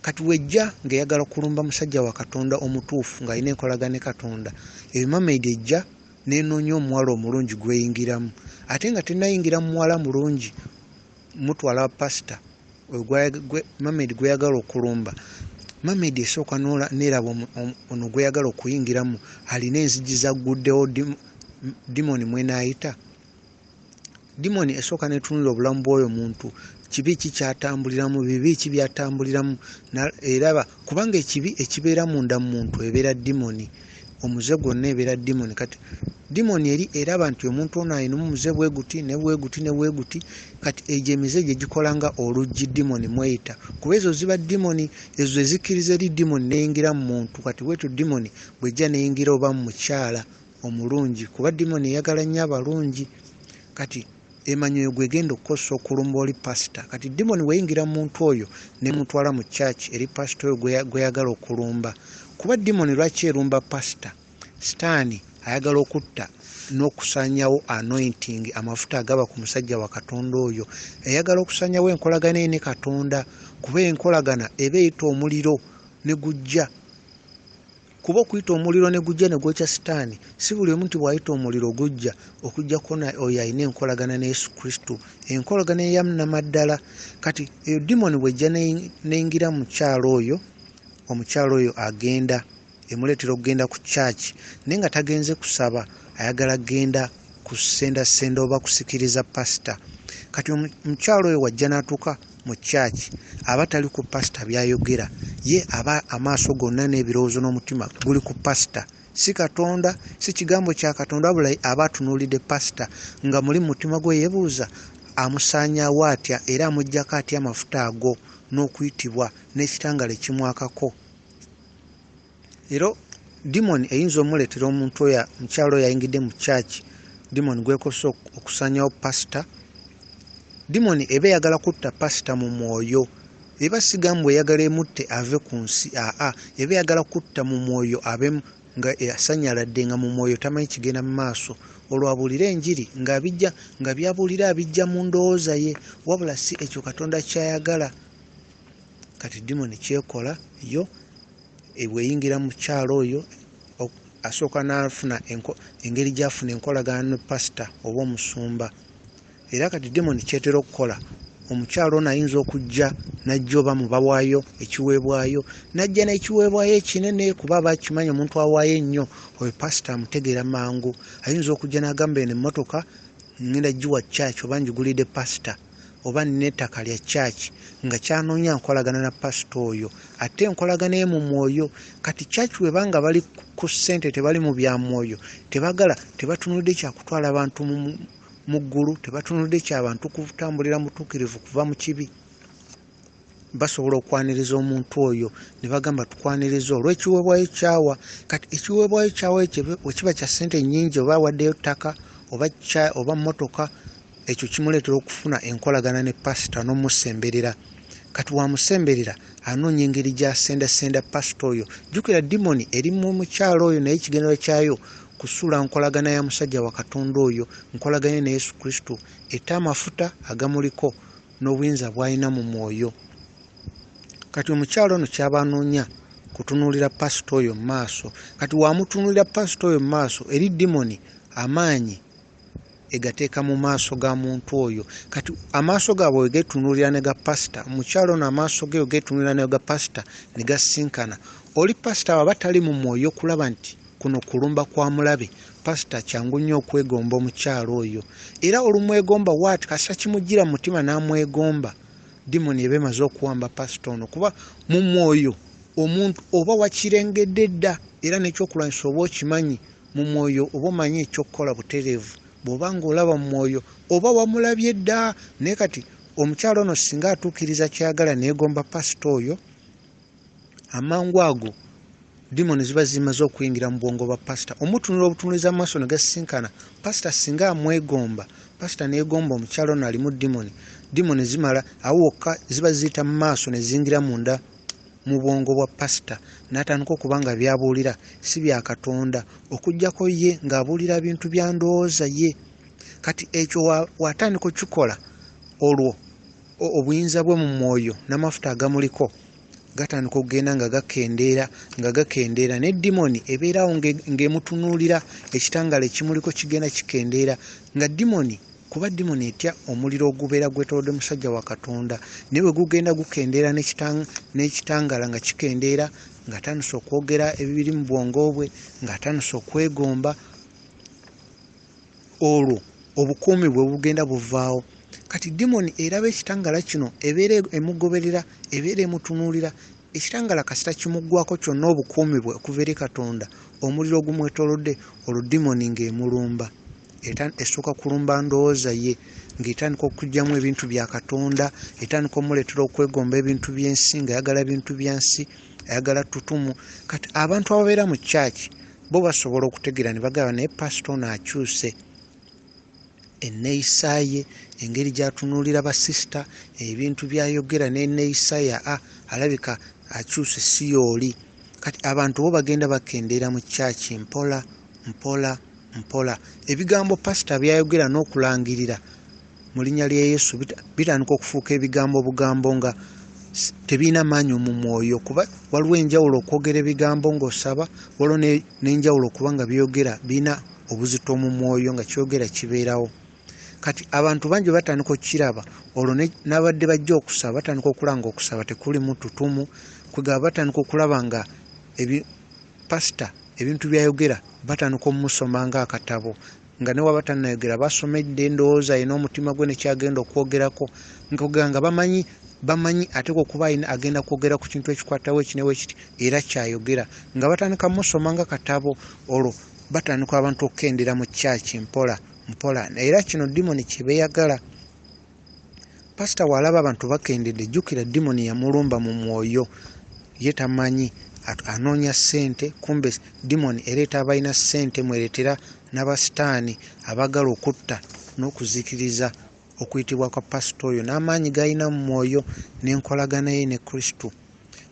Kati wejja ng'eyagala kulumba musajja wa Katonda omutuufu ng'alina enkolagana ne Katonda, eyo mermaid ejja n'enoonya omuwala omulungi gw'eyingiramu, ate nga tennayingira muwala mulungi mutwala pasita mermaid gw'eyagala okulumba. Mermaid esooka n'eraba ono gw'eyagala okuyingiramu alina enzigi zagguddewo, Dimoni mwenaayita? Dimoni esooka n'etunuulira obulamu bw'oyo muntu, kibi ki ky'atambuliramu, bibi ki by'atambuliramu, eraba kubanga ekibi ekibeera munda mu muntu ebeera dimoni, omuze gwonna ebeera dimoni. Kati dimoni eri eraba nti omuntu ono alina omuze bwe guti ne bwe guti ne bwe guti, kati egyo emize gye gikola nga oluggi dimoni mweyita, kuba ezo ziba dimoni, ezo ezikkiriza eri dimoni n'eyingira mu muntu. Kati bwetyo dimoni bw'ejja n'eyingira oba mu mukyala omulungi, kuba dimoni eyagala nnyo abalungi, kati emanya oyo gw'egenda okukozesa okulumba oli pasita. Kati dimoni bw'eyingira mu muntu oyo n'emutwala mu church eri pasita oyo gw'eyagala okulumba, kuba dimoni lwaki erumba pasita? Sitaani ayagala okutta n'okusaanyawo anointing, amafuta agaba ku musajja wa Katonda oyo, ayagala okusaanyawo enkolagana ye ne Katonda, kuba enkolagana eba eyita omuliro ne gujja, kuba okuyita omuliro ne gujja ne gwokya Sitaani, si buli omu nti bw'ayita omuliro gujja, okuggyako oyo alina enkolagana ne Yesu Kristo, enkolagana eya nnamaddala. Kati eyo dimoni bw'ejja n'eyingira mu mukyala oyo, omukyala oyo agenda emuleetera okugenda ku church, naye nga tagenze kusaba, ayagala kugenda kusendasenda oba kusikiriza pasita. Kati omukyala oyo w'ajja n'atuuka mu church, aba tali ku pasita by'ayogera, ye aba amaaso gonna n'ebirowoozo n'omutima guli ku pasita, si Katonda, si kigambo kya Katonda, wabula aba atunuulidde pasita, nga muli mu mutima gwe yeebuuza amusaanyaawo atya era amuggyako atya amafuta ago n'okuyitibwa n'ekitangaala ekimwakako. Era dimoni eyinza omuleetera omuntu oyo, omukyala oyo ayingidde mu church, dimoni gw'ekozesa okusaanyaawo pasita. Dimoni eba eyagala kutta pasita mu mwoyo, eba si gamba eyagala emutte ave ku nsi, aa, eba eyagala kutta mu mwoyo abe nga asanyaladde, nga mu mwoyo tamanyi kigenda mu maaso, olwo abuulire enjiri ng'abijja nga by'abuulira abijja mu ndowooza ye, wabula si ekyo Katonda ky'ayagala. Kati dimoni ky'ekola yo bw'eyingira mu mukyala oyo, asooka n'afuna engeri gy'afuna enkolagana ne pasita oba omusumba. Era kati dimoni ky'etera okukola, omukyala ono ayinza okujja n'ajja oba mu bawaayo ekiweebwayo, n'ajja n'ekiweebwayo ekinene, kuba aba akimanyi omuntu awaayo ennyo oyo pasita amutegeera mangu. Ayinza okujja n'agamba eno emmotoka ngenda giwa church oba ngigulidde pasita, oba nina ettaka lya church, nga ky'anoonya nkolagana na pasita oyo, ate enkolagana ye mu mwoyo. Kati church bw'eba nga bali ku ssente, tebali mu bya mwoyo, tebagala, tebatunudde kya kutwala bantu mu ggulu, tebatunudde kya bantu kutambulira mutuukirivu kuva mu kibi, basobola okwaniriza omuntu oyo ne bagamba tukwaniriza olw'ekiweebwayo kyawa. Kati ekiweebwayo kyawa ekyo bwe kiba kya ssente nnyingi, oba awaddeyo ttaka oba mmotoka, ekyo kimuleetera okufuna enkolagana ne pasita n'omusemberera. Kati wamusemberera anoonya engeri gy'asendasenda pasita oyo. Jjukira dimoni eri mu mukyala oyo, naye ekigendererwa kyayo kusuula nkolagana ya musajja wa Katonda oyo, nkolagana ne Yesu Kristo, ette amafuta agamuliko n'obuyinza bw'alina mu mwoyo. Kati omukyala ono ky'aba anoonya kutunuulira pasita oyo mu maaso. Kati wamutunuulira pasita oyo mu maaso, eri dimoni amaanyi egateeka mu maaso ga muntu oyo. Kati amaaso gaabwe we geetunuulira ne ga pasita, omukyala ono amaaso ge we geetunuulira ne ga pasita ne gasinkana, oli pasita bw'aba tali mu mwoyo okulaba nti kuno kulumba kwa mulabe, pasita kyangu nnyo okwegomba omukyala oyo. Era olumwegomba waati kasita kimujjira mu mutima n'amwegomba, dimoni eba emaze okuwamba pasita ono, kuba mu mwoyo omuntu oba wakirengedde dda, era n'ekyokulwanyisa oba okimanyi mu mwoyo, oba omanyi ekyokukola butereevu. Bw'oba ng'olaba mu mwoyo oba wamulabye dda, naye kati omukyala ono singa atuukiriza ky'ayagala neegomba pasita oyo, amangu ago dimoni ziba zimaze okuyingira mu bwongo bwa pasita. Omutunula obutunuliza mu maaso ne gasisinkana, pasita singa amwegomba, pasita neegomba omukyala ono alimu dimoni, dimoni zimala awo wokka ziba ziyita mu maaso ne ziyingira munda mu bwongo bwa pasita, n'atandika okuba nga by'abuulira si bya Katonda, okuggyako ye ng'abuulira bintu bya ndowooza ye. Kati ekyo w'atandika okukikola, olwo obuyinza bwe mu mwoyo n'amafuta agamuliko gatandika okugenda nga gakendeera, nga gakendeera, ne dimoni ebeerawo ng'emutunuulira, ekitangaala ekimuliko kigenda kikendeera, nga dimoni, kuba dimoni etya omuliro ogubeera gwetoolodde musajja wa Katonda, naye bwe gugenda gukendeera n'ekitangaala nga kikendeera, ng'atandise okwogera ebiri mu bwongo bwe, ng'atandise okwegomba. Olwo obukuumi bwe bugenda buvaawo. Kati dimoni eraba ekitangala kino, ebeera emugoberera, ebeera emutunuulira. Ekitangala kasita kimuggwako kyonna, obukuumi bwe okuva eri Katonda, omuliro ogumwetoolodde, olwo dimoni ng'emulumba. Esooka kulumba ndowooza ye, ng'etandika okuggyamu ebintu bya Katonda, etandika omuleetera okwegomba ebintu by'ensi, ng'ayagala bintu bya nsi, ayagala ttutumu. Kati abantu ababeera mu church bo basobola okutegeera ne bagamba, naye pasita ono akyuse enneeyisa ye, engeri gy'atunuulira basisita, ebintu by'ayogera n'enneeyisa ye, alabika akyuse, si y'oli. Kati abantu bo bagenda bakendeera mu church mpola mpola mpola. Ebigambo pasita by'ayogera n'okulangirira mu linnya lya Yesu bitandika okufuuka ebigambo bugambo nga tebirina maanyi mu mwoyo, kuba waliwo enjawulo okwogera ebigambo ng'osaba, waliwo n'enjawulo okuba nga byogera birina obuzito mu mwoyo, nga kyogera kibeerawo. Kati abantu bangi batandika okukiraba, olwo n'abadde bajja okusaba batandika okulaba nga okusaba tekulimu ttutumu. Kwegamba batandika okulaba nga pasita ebintu by'ayogera batandika omusoma ng'akatabo, nga ne waba tannayogera basomedde endowooza ye n'omutima gwe ne kyagenda okwogerako, nga bamanyi ateekwa okuba agenda kwogera ku kintu ekikwatawo eki ne wekiti, era kyayogera, nga batandika musoma nga katabo. Olwo batandika abantu okukendera mu church mpola mpola. Era kino dimoni kye beeyagala. Pasita bw'alaba abantu bakendedde, jjukira dimoni yamulumba mu mwoyo, ye tamanyi, anoonya ssente, kumbe dimoni ereeta abalina ssente, mwereetera n'abasitaani abaagala okutta n'okuzikiriza okuyitibwa kwa pasita oyo n'amaanyi g'alina mu mwoyo n'enkolagana ye ne Kristo.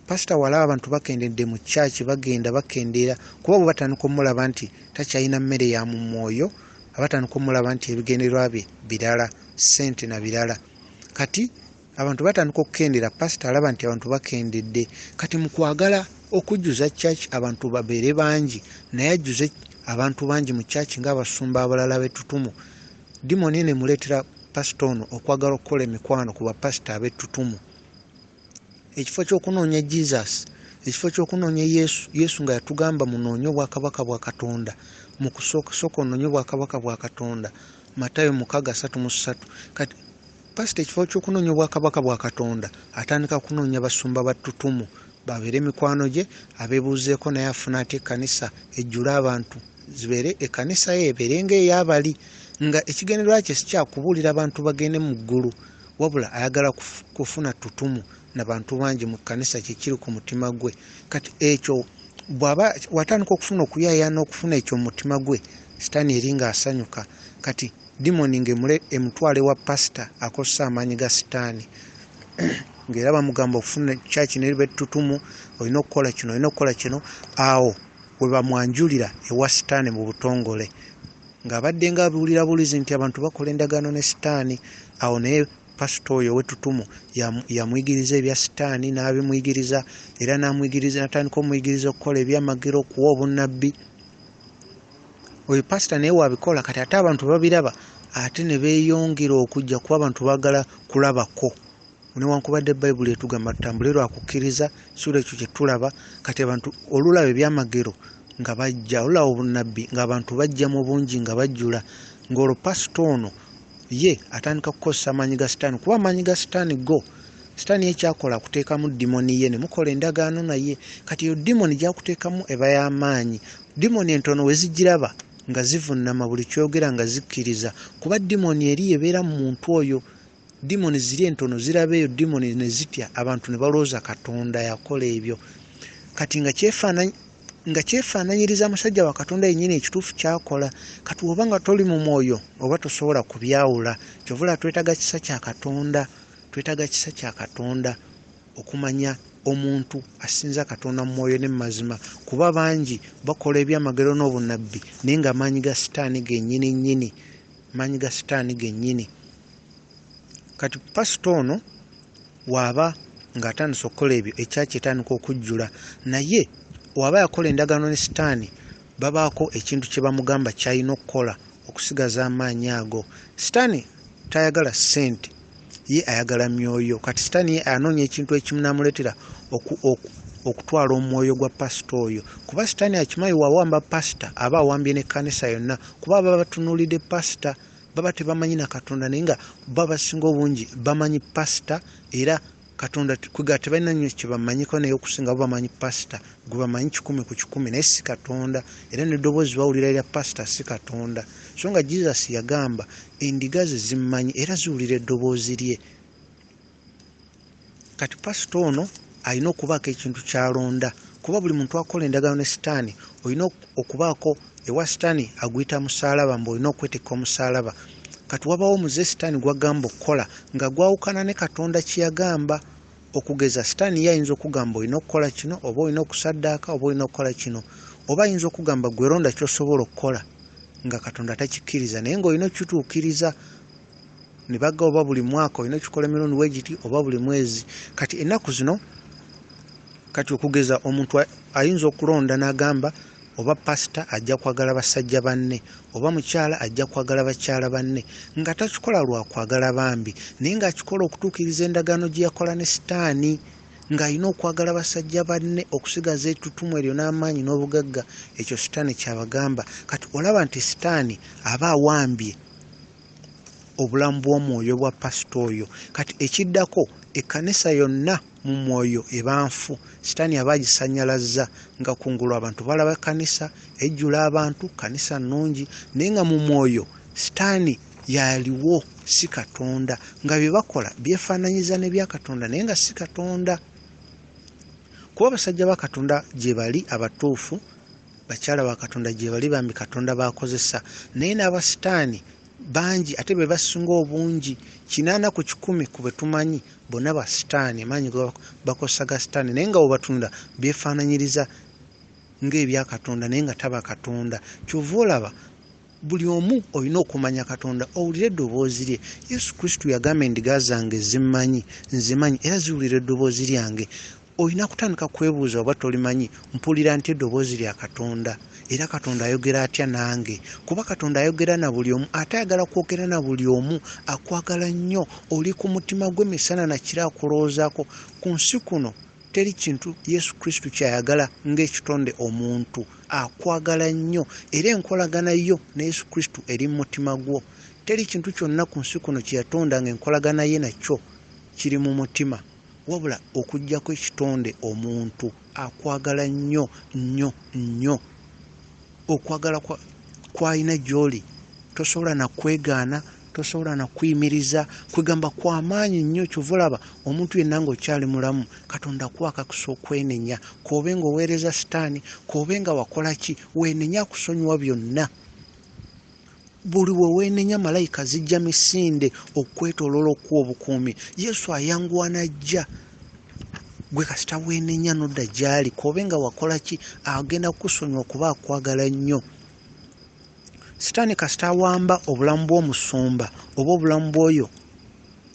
Pasita bw'alaba abantu bakendedde mu church, bagenda bakendeera, kuba bwe batandika omulaba nti takyalina mmere ya mu mwoyo, abatandika omulaba nti ebigendererwa bye birala, ssente na birala. Kati abantu batandika okukendera, pasita alaba nti abantu bakendedde. Kati mu kwagala okujjuza church abantu babeere bangi, naye ajjuze abantu bangi mu church ng'abasumba abalala b'ettutumu, dimoni eno emuleetera pasita ono okwagala okukola emikwano ku bapasita ab'ettutumu. Ekifo ky'okunoonya Jesus, ekifo ky'okunoonya Yesu, Yesu nga yatugamba munoonye obwakabaka bwa Katonda, mu kusooka sooka onoonye obwakabaka bwa Katonda, Matayo 6:33. Kati pasita ekifo ky'okunoonya obwakabaka bwa Katonda atandika kunoonya basumba ba ttutumu babeere mikwano gye, abeebuuzeeko naye afuna atya ekkanisa ejjule abantu, zibeere ekkanisa ye ebeere ng'ey'abali, nga ekigendererwa kye si kya kubuulira bantu bagende mu ggulu, wabula ayagala kufuna ttutumu na bantu bangi mu kkanisa, kye kiri ku mutima gwe. Kati ekyo bw'aba watandika okufuna okuyaayaana okufuna ekyo mu mutima gwe, sitaani eri ng'asanyuka. Kati dimoni ng'emutwala ewa pasita akozesa amaanyi ga sitaani, ng'era bamugamba okufuna church n'eba ettutumu, olina okukola kino, olina okukola kino. Awo we bamwanjulira ewa sitaani mu butongole, ng'abadde ng'abuulira bulizi nti abantu bakola endagaano ne sitaani. Awo naye pasita oyo ow'ettutumu yamuyigiriza ebya sitaani, n'abimuyigiriza, era n'amuyigiriza, n'atandika omuyigiriza okukola ebyamagero, okuwa obunnabbi. Oyo pasita naye wabikola. Kati ate abantu babiraba, ate ne beeyongera okujja, kuba abantu baagala kulabako. Newankubadde Bayibuli etugamba tutambule lwa kukkiriza, si lwekyo kye tulaba. Kati abantu olulaba ebyamagero nga bajja, olulaba obunnabbi ng'abantu bajja mu bungi nga bajjula, ng'olwo pasita ono ye atandika kukozesa amaanyi ga sitaani, kuba amaanyi ga sitaani go, sitaani ye kyakola akuteekamu dimoni ye ne mukola endagaano naye. Kati eyo dimoni gy'akuteekamu eba y'amaanyi. Dimoni entono we zigiraba nga zivunnama buli kyogera nga zikkiriza, kuba dimoni eri ebeera mu muntu oyo. Dimoni ziri entono ziraba eyo dimoni ne zitya, abantu ne balowooza Katonda yakola ebyo. Kati nga kyefaananyiriza musajja wa Katonda yennyini ekituufu ky'akola. Kati oba nga toli mu mwoyo oba tosobola kubyawula. Kyova olaba twetaaga kisa kya Katonda, twetaaga kisa kya Katonda okumanya omuntu asinza Katonda mu mwoyo ne mu mazima, kuba bangi bakola ebyamagero n'obunnabbi naye nga maanyi ga sitaani gennyini nnyini, maanyi ga sitaani gennyini. Kati pasita ono w'aba ng'atandise okukola ebyo, ekyaki etandika okujjula, naye w'aba yakola endagaano ne sitaani, babaako ekintu kye bamugamba ky'alina okukola okusigaza amaanyi ago. Sitaani tayagala ssente, ye ayagala myoyo. Kati sitaani ye anoonya ekintu ekimunaamuleetera okutwala omwoyo gwa pasita oyo, kuba sitaani akimanyi wawamba pasita aba awambye n'ekkanisa yonna, kuba baba batunuulidde pasita, baba tebamanyi na Katonda, naye nga bo abasinga obungi bamanyi pasita, era Katonda kwega tebalina nnyo kye bamanyiko, naye okusinga bo bamanyi pasita gwe bamanyi 100 ku 100, naye si Katonda. Era n'eddoboozi bawulira lya pasita si Katonda. So nga Jesus yagamba endiga ze zimmanyi era ziwulira eddoboozi lye. Kati pasita ono alina okubaako ekintu ky'alonda, kuba buli muntu akola endagaano ne sitaani olina okubaako ewa sitaani aguyita musaalaba, mbu olina okwetikka omusaalaba. Kati wabawo omuze sitaani gw'agamba okukola nga gwawukana ne Katonda kye yagamba. Okugeza sitaani ye ayinza okugamba olina okukola kino, oba olina okusaddaaka, oba olina okukola kino, oba ayinza okugamba gwe londa ky'osobola okukola nga Katonda takikkiriza, naye ng'olina okukituukiriza. Ne bagamba oba buli mwaka olina okukikola emirundi bwe giti, oba buli mwezi. Kati ennaku zino, kati okugeza omuntu ayinza okulonda n'agamba oba pasita ajja kwagala basajja banne, oba mukyala ajja kwagala bakyala banne, nga takikola lwa kwagala bambi, naye ng'akikola okutuukiriza endagaano gye yakola ne sitaani, ng'alina okwagala basajja banne okusigaza ettutumu eryo n'amaanyi n'obugagga. Ekyo sitaani ky'abagamba. Kati olaba nti sitaani aba awambye obulamu bw'omwoyo bwa pasita oyo. Kati ekiddako, ekkanisa yonna mu mwoyo eba nfu, sitaani aba agisannyalazza, nga kungulu abantu balaba kkanisa ejjula abantu, kkanisa nnungi, naye nga mu mwoyo sitaani yaliwo si Katonda, nga bye bakola byefaananyiza ne bya Katonda naye nga si Katonda. Kuba abasajja ba Katonda gye bali abatuufu, bakyala ba Katonda gye bali bambi Katonda b'akozesa, naye n'abasitaani bangi ate be basinga obungi, 80 ku 100 ku be tumanyi bonna ba sitaani, amaanyi bakozesa ga sitaani, naye nga bwe byefaananyiriza ng'ebya Katonda naye nga taba Katonda. Ky'ova olaba buli omu olina okumanya Katonda, owulire eddoboozi lye. Yesu Kristo yagamba endiga zange zimmanyi, nzimanyi era ziwulira eddoboozi lyange. Olina kutandika kwebuuza oba tolimanyi, mpulira ntya eddoboozi lya Katonda, era Katonda ayogera atya nange? Kuba Katonda ayogera na buli omu, ate ayagala kwogera na buli omu, akwagala nnyo, oli ku mutima gwe misana na kiro akulowoozaako. Ku nsi kuno teri kintu Yesu Kristo ky'ayagala ng'ekitonde omuntu, akwagala nnyo, era enkolagana yo ne Yesu Kristo eri mu mutima gwo. Teri kintu kyonna ku nsi kuno kye yatonda ng'enkolagana ye nakyo kiri mu mutima, wabula okuggyako ekitonde omuntu akwagala nnyo nnyo nnyo. Okwagala kw'alina gy'oli tosobola na kwegaana, tosobola na kuyimiriza, kwegamba kwamaanyi nnyo. Ky'ova olaba omuntu yenna ng'okyali mulamu Katonda akuwa akakisa okwenenya, k'obe ng'oweereza sitaani, k'obe nga wakola ki, weenenye akusonyiwa byonna. Buli we weenenya malayika zijja misinde okwetooloola okuwa obukuumi. Yesu ayanguwa n'ajja, gwe kasita weenenya n'odda gy'ali, k'obe nga wakola ki, agenda kukusonyiwa kuba akwagala nnyo. Sitaani kasita awamba obulamu bw'omusumba oba obulamu bw'oyo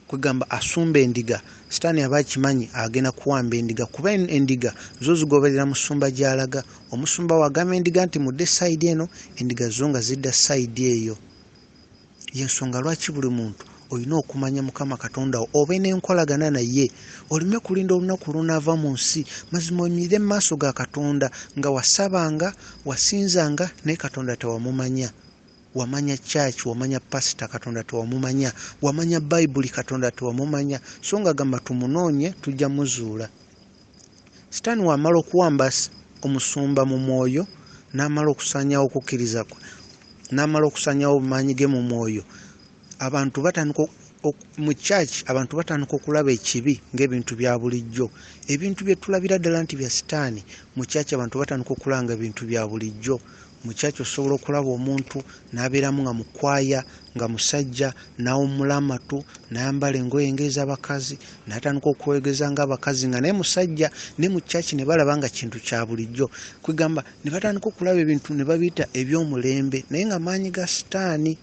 kwegamba asumba endiga, sitaani aba akimanyi agenda kuwamba endiga, kuba endiga zo zigoberera musumba gy'alaga. Omusumba w'agamba endiga nti mudde sayidi eno, endiga zo nga zidda sayidi eyo. Y'ensonga lwaki buli muntu olina okumanya Mukama Katonda wo, obe n'enkolagana naye, oleme kulinda olunaku lunaava mu nsi. Mazima oyimirire mu maaso ga Katonda nga wasabanga, wasinzanga, naye Katonda tewamumanya. Wamanya church, wamanya pasita, Katonda tewamumanya. Wamanya Bayibuli, Katonda tewamumanya. So nga gamba tumunoonye tujja muzuula. Sitaani wamala okuwamba omusumba mu mwoyo, n'amala okusaanyaawo okukkiriza kwe, n'amala okusaanyaawo amaanyi ge mu mwoyo, abantu batandika mu church, abantu batandika okulaba ekibi ng'ebintu bya bulijjo. Ebintu bye tulabira ddala nti bya sitaani mu church, abantu batandika okulaba nga bintu bya bulijjo. Mu church osobola okulaba omuntu n'abeeramu nga mukwaya, nga musajja, n'awummula amatu, n'ayambala engoye ng'ez'abakazi, n'atandika okwegeza ng'abakazi nga naye musajja, ne mu church ne balaba nga kintu kya bulijjo. Kwegamba ne batandika okulaba ebintu ne babiyita eby'omulembe, naye nga maanyi ga sitaani.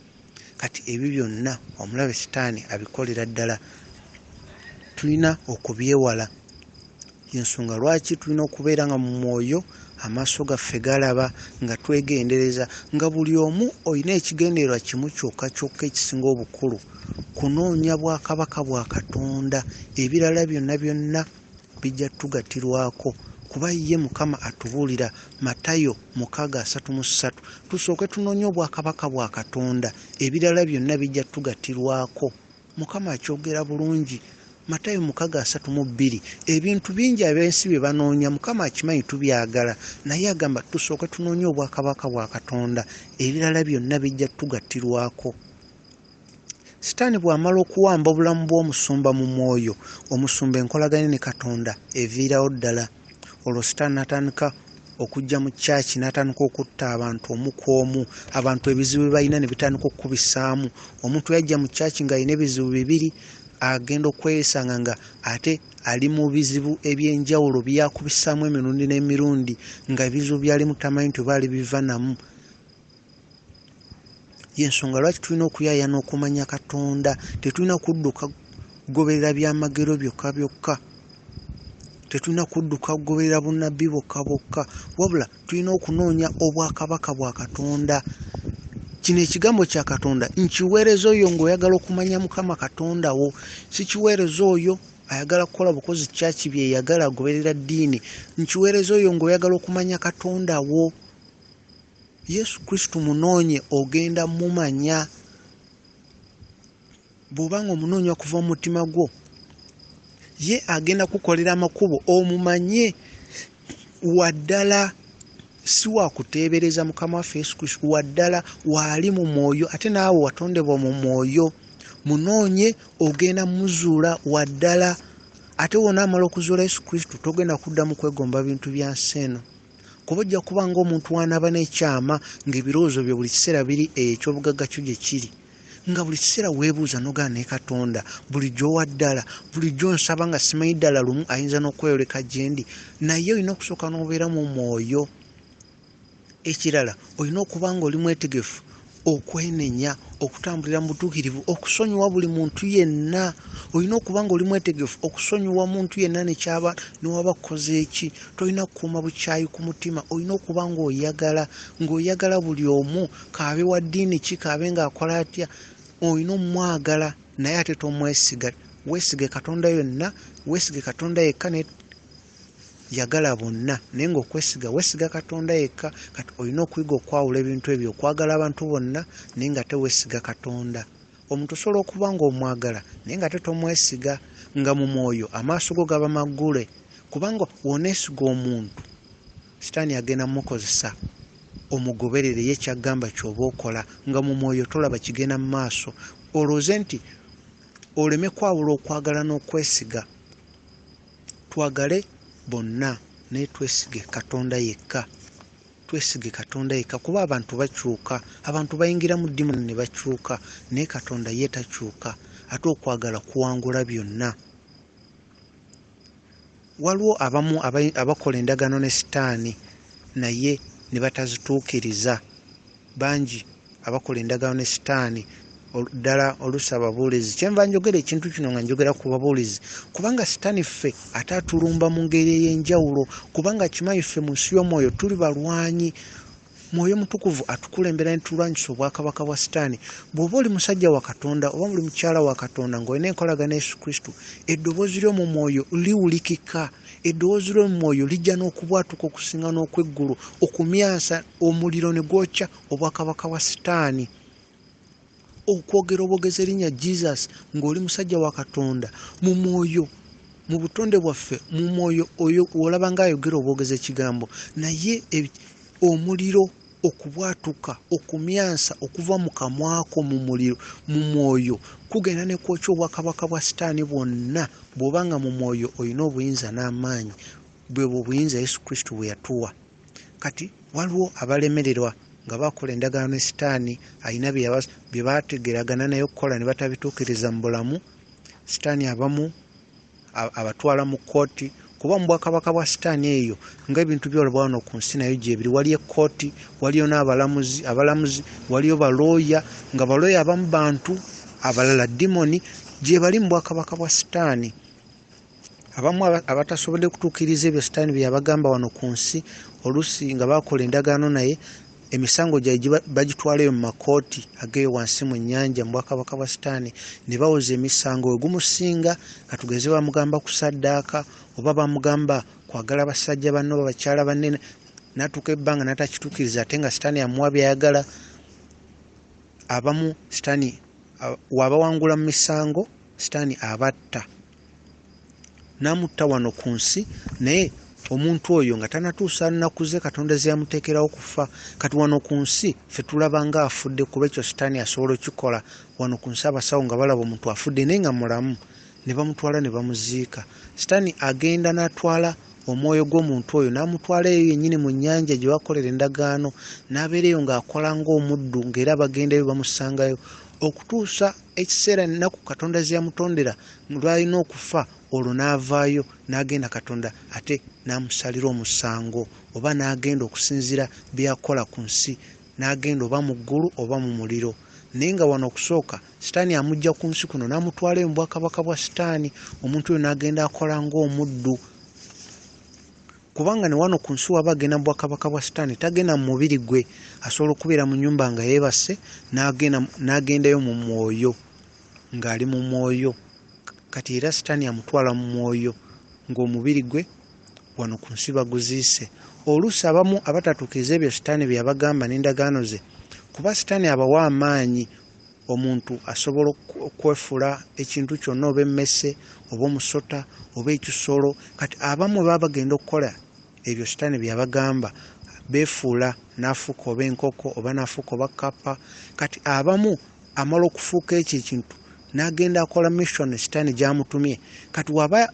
Kati ebyo byonna omulabe sitaani abikolera ddala, tulina okubyewala. Y'ensonga lwaki tulina okubeera nga mu mwoyo amaaso gaffe galaba, nga twegendereza, nga buli omu olina ekigendererwa kimu kyokka kyokka ekisinga obukulu, kunoonya bwakabaka bwa Katonda. Ebirala byonna byonna bijja tugatirwako, Kuba ye Mukama atubuulira Matayo 6:33, tusooke tunoonye obwakabaka bwa Katonda, ebirala byonna bijja tugatirwako. Mukama akyogera bulungi. Matayo 6:32, ebintu bingi ab'ensi bye banoonya, Mukama akimanyi tubyagala, naye agamba tusooke tunoonye obwakabaka bwa Katonda, ebirala byonna bijja tugatirwako. Sitaani bw'amala okuwamba obulamu bw'omusumba mu mwoyo, omusumba enkolagana ne Katonda eviirawo ddala. Olwo Sitaani n'atandika okujja mu kyaki, n'atandika okutta abantu omu ku omu, abantu ebizibu bye balina ne bitandika okukubisaamu. Omuntu yajja mu kyaki ng'alina ebizibu bibiri, agenda okwesanga nga ate ali mu bizibu eby'enjawulo byakubisaamu emirundi n'emirundi, nga ebizibu by'alimu tamanyi nti oba alibiva namu. Y'ensonga lwaki tulina okuyaayana okumanya Katonda. Tetulina kudduka kugoberera byamagero byokka byokka, tetulina kudduka kugoberera bunnabbi bwokka bwokka, wabula tulina okunoonya obwakabaka bwa Katonda. Kino ekigambo kya Katonda nkiweereza oyo ng'oyagala okumanya Mukama Katonda wo, sikiweereza oyo ayagala kukola bukozi kyaki byeyagala agoberera ddiini. Nkiweereza oyo ng'oyagala okumanya Katonda wo. Yesu Kristo munoonye, ogenda mumanya. Bw'oba ng'omunoonya okuva mu mutima gwo, ye agenda kukolera amakubo omumanye waddala, si wa kuteebereza Mukama waffe Yesu Kristo, waddala waali mu mwoyo, ate naawe watondebwa mu mwoyo. Munoonye, ogenda muzuula waddala. Ate w'onaamala okuzuula Yesu Kristo, togenda kuddamu kwegomba bintu bya nsi eno, kuba ojja kuba ng'omuntu w'anaaba n'ekyama, ng'ebirowoozo byo buli kiseera biri eky'obugagga kyo gye kiri, nga buli kiseera weebuuza n'ogamba naye Katonda bulijjo wa ddala, bulijjo nsaba nga simanyi ddala lumu ayinza n'okweyoleka gye ndi. Naye olina okusooka n'obeera mu mwoyo. Ekirala, olina okuba ng'oli mwetegefu okwenenya, okutambulira mu butuukirivu, okusonyiwa buli muntu yenna. Olina okuba ng'oli mwetegefu okusonyiwa muntu yenna nekyaba newaba kukoze ki. Tolina kukuuma bukyayi ku mutima, olina okuba ng'oyagala, ng'oyagala buli omu, k'abe wa ddiini ki, k'abe ng'akola atya, olina omwagala, naye ate tomwesiga. Weesige Katonda yonna, weesige Katonda yekka, ne yagala bonna, naye ng'okwesiga weesiga Katonda yekka. Kati olina okuyiga okwawula ebintu ebyo, okwagala abantu bonna naye nga teweesiga Katonda. Omuntu osobola okuba ng'omwagala naye nga ate tomwesiga, nga mu mwoyo amaaso go gaba maggule, kubanga w'oneesiga omuntu, Sitaani agenda mukozesa omugoberere ye ky'agamba ky'oba okola, nga mu mwoyo tolaba kigenda mu maaso. Olowooze nti oleme kwawula okwagala n'okwesiga. Twagale bonna naye twesige Katonda yekka, twesige Katonda yekka, kuba abantu bakyuka, abantu bayingira mu ddimu ne bakyuka, naye Katonda ye takyuka. Ate okwagala kuwangula byonna. Waliwo abamu abakola endagaano ne Sitaani naye ne batazituukiriza. Bangi abakola endagaano ne Sitaani, ddala oluusi ababuulizi. Kyenva njogera ekintu kino nga njogera ku babuulizi, kubanga Sitaani ffe ate atulumba mu ngeri ey'enjawulo, kubanga akimanyi ffe mu nsi y'omwoyo tuli balwanyi. Mwoyo Mutukuvu atukulembera ne tulwanyisa obwakabaka bwa Sitaani. Bw'oba oli musajja wa Katonda oba oli mukyala wa Katonda ng'olina enkolagana ne Yesu Kristo, eddoboozi ly'omu mwoyo liwulikika. Eddoboozi ly'omu mwoyo lijja n'okubwatuka okusinga n'okw'eggulu, okumyansa omuliro ne gwokya obwakabaka bwa Sitaani. Okwogera obwogezi erinnya Jesus ng'oli musajja wa Katonda mu mwoyo, mu butonde bwaffe, mu mwoyo oyo olaba ng'ayogera obwogezi ekigambo, naye omuliro okubwatuka, okumyansa okuva mu kamwako mu muliro, mu mwoyo, kugenda ne kwokya obwakabaka bwa Sitaani bwonna. Bw'oba nga mu mwoyo olina obuyinza n'amaanyi, bwe bwo obuyinza Yesu Kristo bwe yatuwa. Kati waliwo abalemererwa nga bakola endagaano ne Sitaani, alina bye baategeragana naye okukola ne batabituukiriza mu bulamu. Sitaani abamu abatwala mu kkooti, kuba mu bwakabaka bwa Sitaani eyo ng'ebintu byolaba wano ku nsi nayo gyebiri. Waliyo ekkooti, waliyo n'abalamuzi, abalamuzi, waliyo balooya, nga balooya abamu bantu, abalala dimoni, gye bali mu bwakabaka bwa Sitaani. Abamu abatasobodde kutuukiriza ebyo Sitaani bye yabagamba wano ku nsi, oluusi nga bakola endagaano naye, emisango gyabwe bagitwalayo mu makooti ag'eyo wansi mu nnyanja mu bwakabaka bwa Sitaani, ne bawoza emisango we gumusinga. Katugeze bamugamba kusaddaaka oba bamugamba kwagala basajja banne oba bakyala banne, n'atuuka ebbanga n'atakituukiriza, ate nga sitaani amuwa by'ayagala. Abamu sitaani wabawangula mu misango, sitaani abatta n'amutta wano ku nsi, naye omuntu oyo nga tanatuusa nnaku ze Katonda ze yamuteekerawo kufa. Kati wano ku nsi ffe tulaba nga afudde, kuba ekyo sitaani asobola okukikola wano ku nsi. Abasawo nga balaba omuntu afudde naye nga mulamu, ne bamutwala ne bamuziika. Sitaani agenda n'atwala omwoyo gw'omuntu oyo n'amutwala eyo yennyini mu nnyanja gye bakolera endagaano, n'abeera eyo ng'akola ng'omuddu, ng'era bagendayo bamusangayo okutuusa ekiseera ennaku Katonda ze yamutondera lw'alina okufa. Olwo n'avaayo n'agenda, Katonda ate n'amusalira omusango, oba n'agenda okusinziira bye yakola ku nsi, n'agenda oba mu ggulu oba mu muliro. Naye nga wano okusooka sitaani amuggya ku nsi kuno n'amutwala eyo mu bwakabaka bwa sitaani, omuntu oyo n'agenda akola ng'omuddu. Kubanga ne wano ku nsi waba agenda mu bwakabaka bwa sitaani, tagenda mu mubiri gwe, asobola okubeera mu nnyumba nga yeebase n'agendayo mu mwoyo, ng'ali mu mwoyo. Kati era sitaani amutwala mu mwoyo ng'omubiri gwe wano ku nsi baguziise. Oluusi abamu abatatuukiriza ebyo sitaani bye yabagamba n'endagaano ze, kuba sitaani abawa amaanyi, omuntu asobola okwefuula ekintu kyonna, oba emmese oba omusota oba ekisolo. Kati abamu baba bagenda okukola ebyo sitaani bye yabagamba, beefuula n'afuuka oba enkoko oba n'afuuka oba kkapa. Kati abamu amala okufuuka ekyo ekintu n'agenda akola mission sitaani gy'amutumye. Kati waba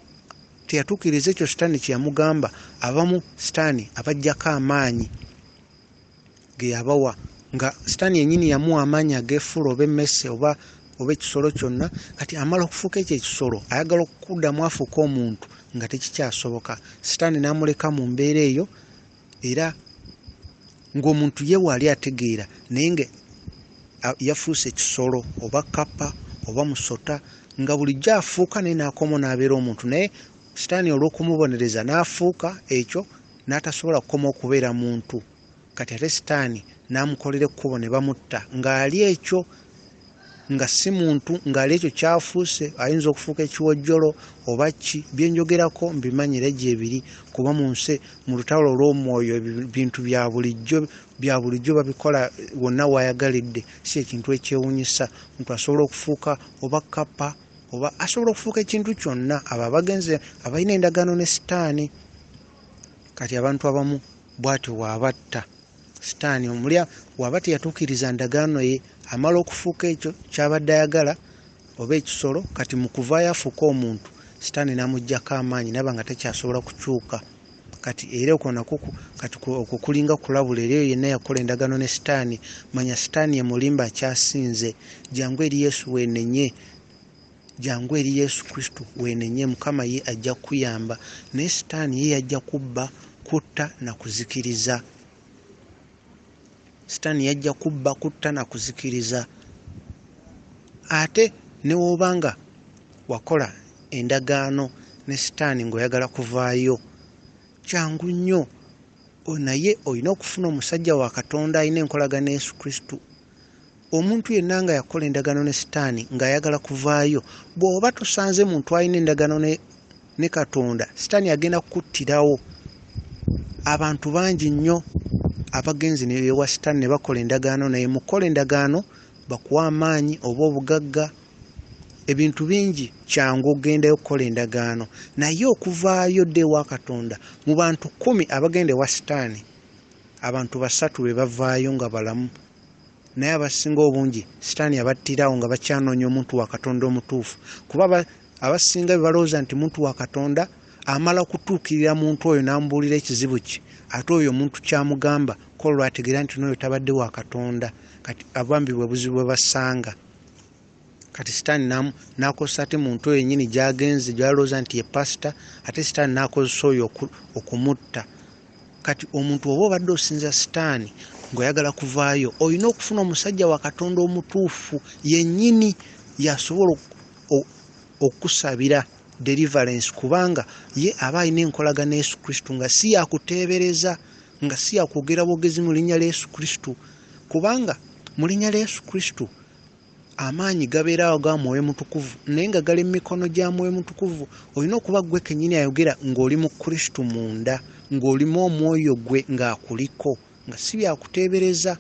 teyatuukiriza ekyo sitaani kye yamugamba, abamu sitaani abaggyako amaanyi ge yabawa, nga sitaani yennyini yamuwa amaanyi ageefuula oba emmese oba ekisolo kyonna. Kati amala okufuuka ekyo ekisolo, ayagala okuddamu afuuke omuntu nga tekikyasoboka. Sitaani n'amuleka mu mbeera eyo, era ng'omuntu ye waali ategeera, naye nga yafuuse ekisolo oba kkapa oba musota, nga bulijjo afuuka naye n'akoma n'abeera omuntu. Naye sitaani olw'okumubonereza n'afuuka ekyo n'atasobola kukoma okubeera muntu. Kati ate sitaani n'amukolera ekkubo ne bamutta ng'ali ekyo, nga si muntu, ng'ali ekyo kyafuuse. Ayinza okufuuka ekiwojjolo oba ki, bye njogerako mbimanyi era gyebiri, kuba mu nsi mu lutalo olw'omwoyo ebintu bya bulijjo babikola wonna w'ayagalidde, si ekintu ekyewuunyisa. Omuntu asobola okufuuka oba kkapa oba asobola okufuuka ekintu kyonna. Abo abagenze abalina endagaano ne sitaani. Kati abantu abamu bw'atyo bw'abatta sitaani. Omulya waba teyatuukiriza ndagaano ye, amala okufuuka ekyo ky'abadde ayagala oba ekisolo. Kati mu kuvaayo afuuke omuntu, sitaani n'amuggyako amaanyi n'aba nga takyasobola kukyuka. Kati era okwo nakwo kati okwo kulinga kulabula era eyo yenna yakola endagaano ne sitaani. Manya sitaani ye mulimba akyasinze. Jangu eri Yesu weenenye, jangu eri Yesu Kristo weenenye, Mukama ye ajja kukuyamba. Naye sitaani ye yajja kubba, kutta na kuzikiriza. Sitaani yajja kubba, kutta na kuzikiriza. Ate ne w'oba nga wakola endagaano ne sitaani ng'oyagala kuvaayo, kyangu nnyo, naye olina okufuna omusajja wa Katonda alina enkolagana ne Yesu Kristo. Omuntu yenna nga yakola endagaano ne sitaani ng'ayagala kuvaayo, bw'oba tosanze muntu alina endagaano ne Katonda, sitaani agenda kukuttirawo. Abantu bangi nnyo abagenze ne ewa sitaani ne bakola endagaano naye. Mu kukola endagaano bakuwa amaanyi oba obugagga, ebintu bingi, kyangu okugendayo okukola endagaano. Naye okuvaayo dda ewa Katonda, mu bantu 10 abagenda ewa sitaani, abantu 3 be bavaayo nga balamu. Naye abasinga obungi sitaani abattirawo nga bakyanoonya omuntu wa Katonda omutuufu. Kuba abasinga be balowooza nti muntu wa Katonda amala kutuukirira muntu oyo n'amubuulira ekizibu kye, ate oyo omuntu ky'amugamba ko lw'ategeera nti n'oyo tabadde wa Katonda. Kati abambi bwe buzibu bwe basanga. Kati sitaani n'akozesa ate muntu oyo yennyini gy'agenze, gy'alowooza nti ye pasita, ate sitaani n'akozesa oyo okumutta. Kati omuntu oba obadde osinza sitaani ng'oyagala kuvaayo, olina okufuna omusajja wa Katonda omutuufu yennyini y'asobola okukusabira deliverance, kubanga ye aba alina enkolagana ne Yesu Kristo, nga si yakuteebereza, nga si yakwogera bwogezi mu linnya lya Yesu Kristo. Kubanga mu linnya lya Yesu Kristo Amaanyi gabeerawo ga Mwoyo Mutukuvu, naye nga gali mu mikono gya Mwoyo Mutukuvu. Olina okuba ggwe kennyini ayogera ng'oli mu Kristo munda, ng'olimu omwoyo gwe ng'akuliko, nga si byakuteebereza.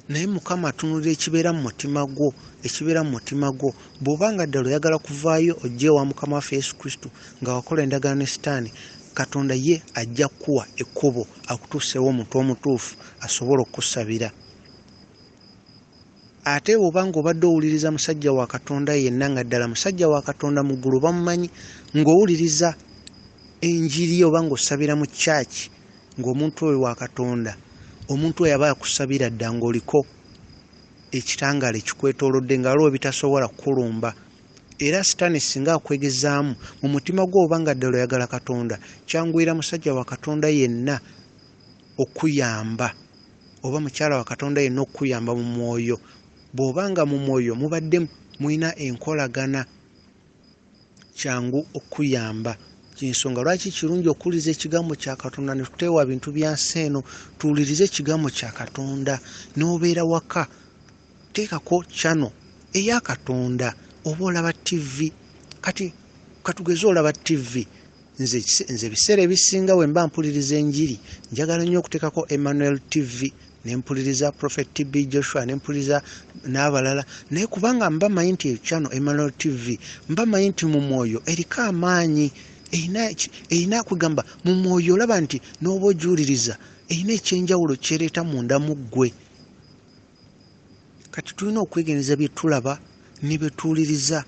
Naye Mukama atunuulira ekibeera mu mutima gwo, ekibeera mu mutima gwo. Bw'oba nga ddala oyagala kuvaayo ojje ewa Mukama waffe Yesu Kristo nga wakola endagaano ne Sitaani, Katonda ye ajja kukuwa ekkubo akutuuseewo omuntu omutuufu asobola okukusabira. Ate bw'oba ng'obadde owuliriza musajja wa Katonda yenna, nga ddala musajja wa Katonda mu ggulu bamumanyi, ng'owuliriza enjiri oba ng'osabira mu church ng'omuntu oyo wa Katonda, omuntu oyo aba akusabira dda ng'oliko ekitangaala ekikwetoolodde, nga waliwo ebitasobola kukulumba. Era Sitaani singa akwegezaamu mu mutima gwo, oba nga ddala oyagala Katonda, kyanguyira musajja wa Katonda yenna okuyamba, oba mukyala wa Katonda yenna okuyamba mu mwoyo. Bw'oba nga mu mwoyo mubadde mulina enkolagana, kyangu okuyamba. Ky'ensonga lwaki kirungi okuwuliriza ekigambo kya Katonda ne tuteewa bintu bya nsi eno. Tuwulirize ekigambo kya Katonda. N'obeera waka, teekako channel eya Katonda, oba olaba TV. Kati katugeze olaba TV. Nze ebiseera ebisinga bwe mba mpuliriza enjiri, njagala nnyo okuteekako Emmanuel TV, ne mpuliriza Prophet TB Joshua, ne mpuliriza n'abalala. Naye kubanga mba mmanyi nti channel Emmanuel TV, mba mmanyi nti mu mwoyo eriko amaanyi, erina kugamba mu mwoyo olaba nti n'oba ogiwuliriza erina ekyenjawulo kyereeta munda mu ggwe. Kati tulina okwegendereza bye tulaba ne bye tuwuliriza.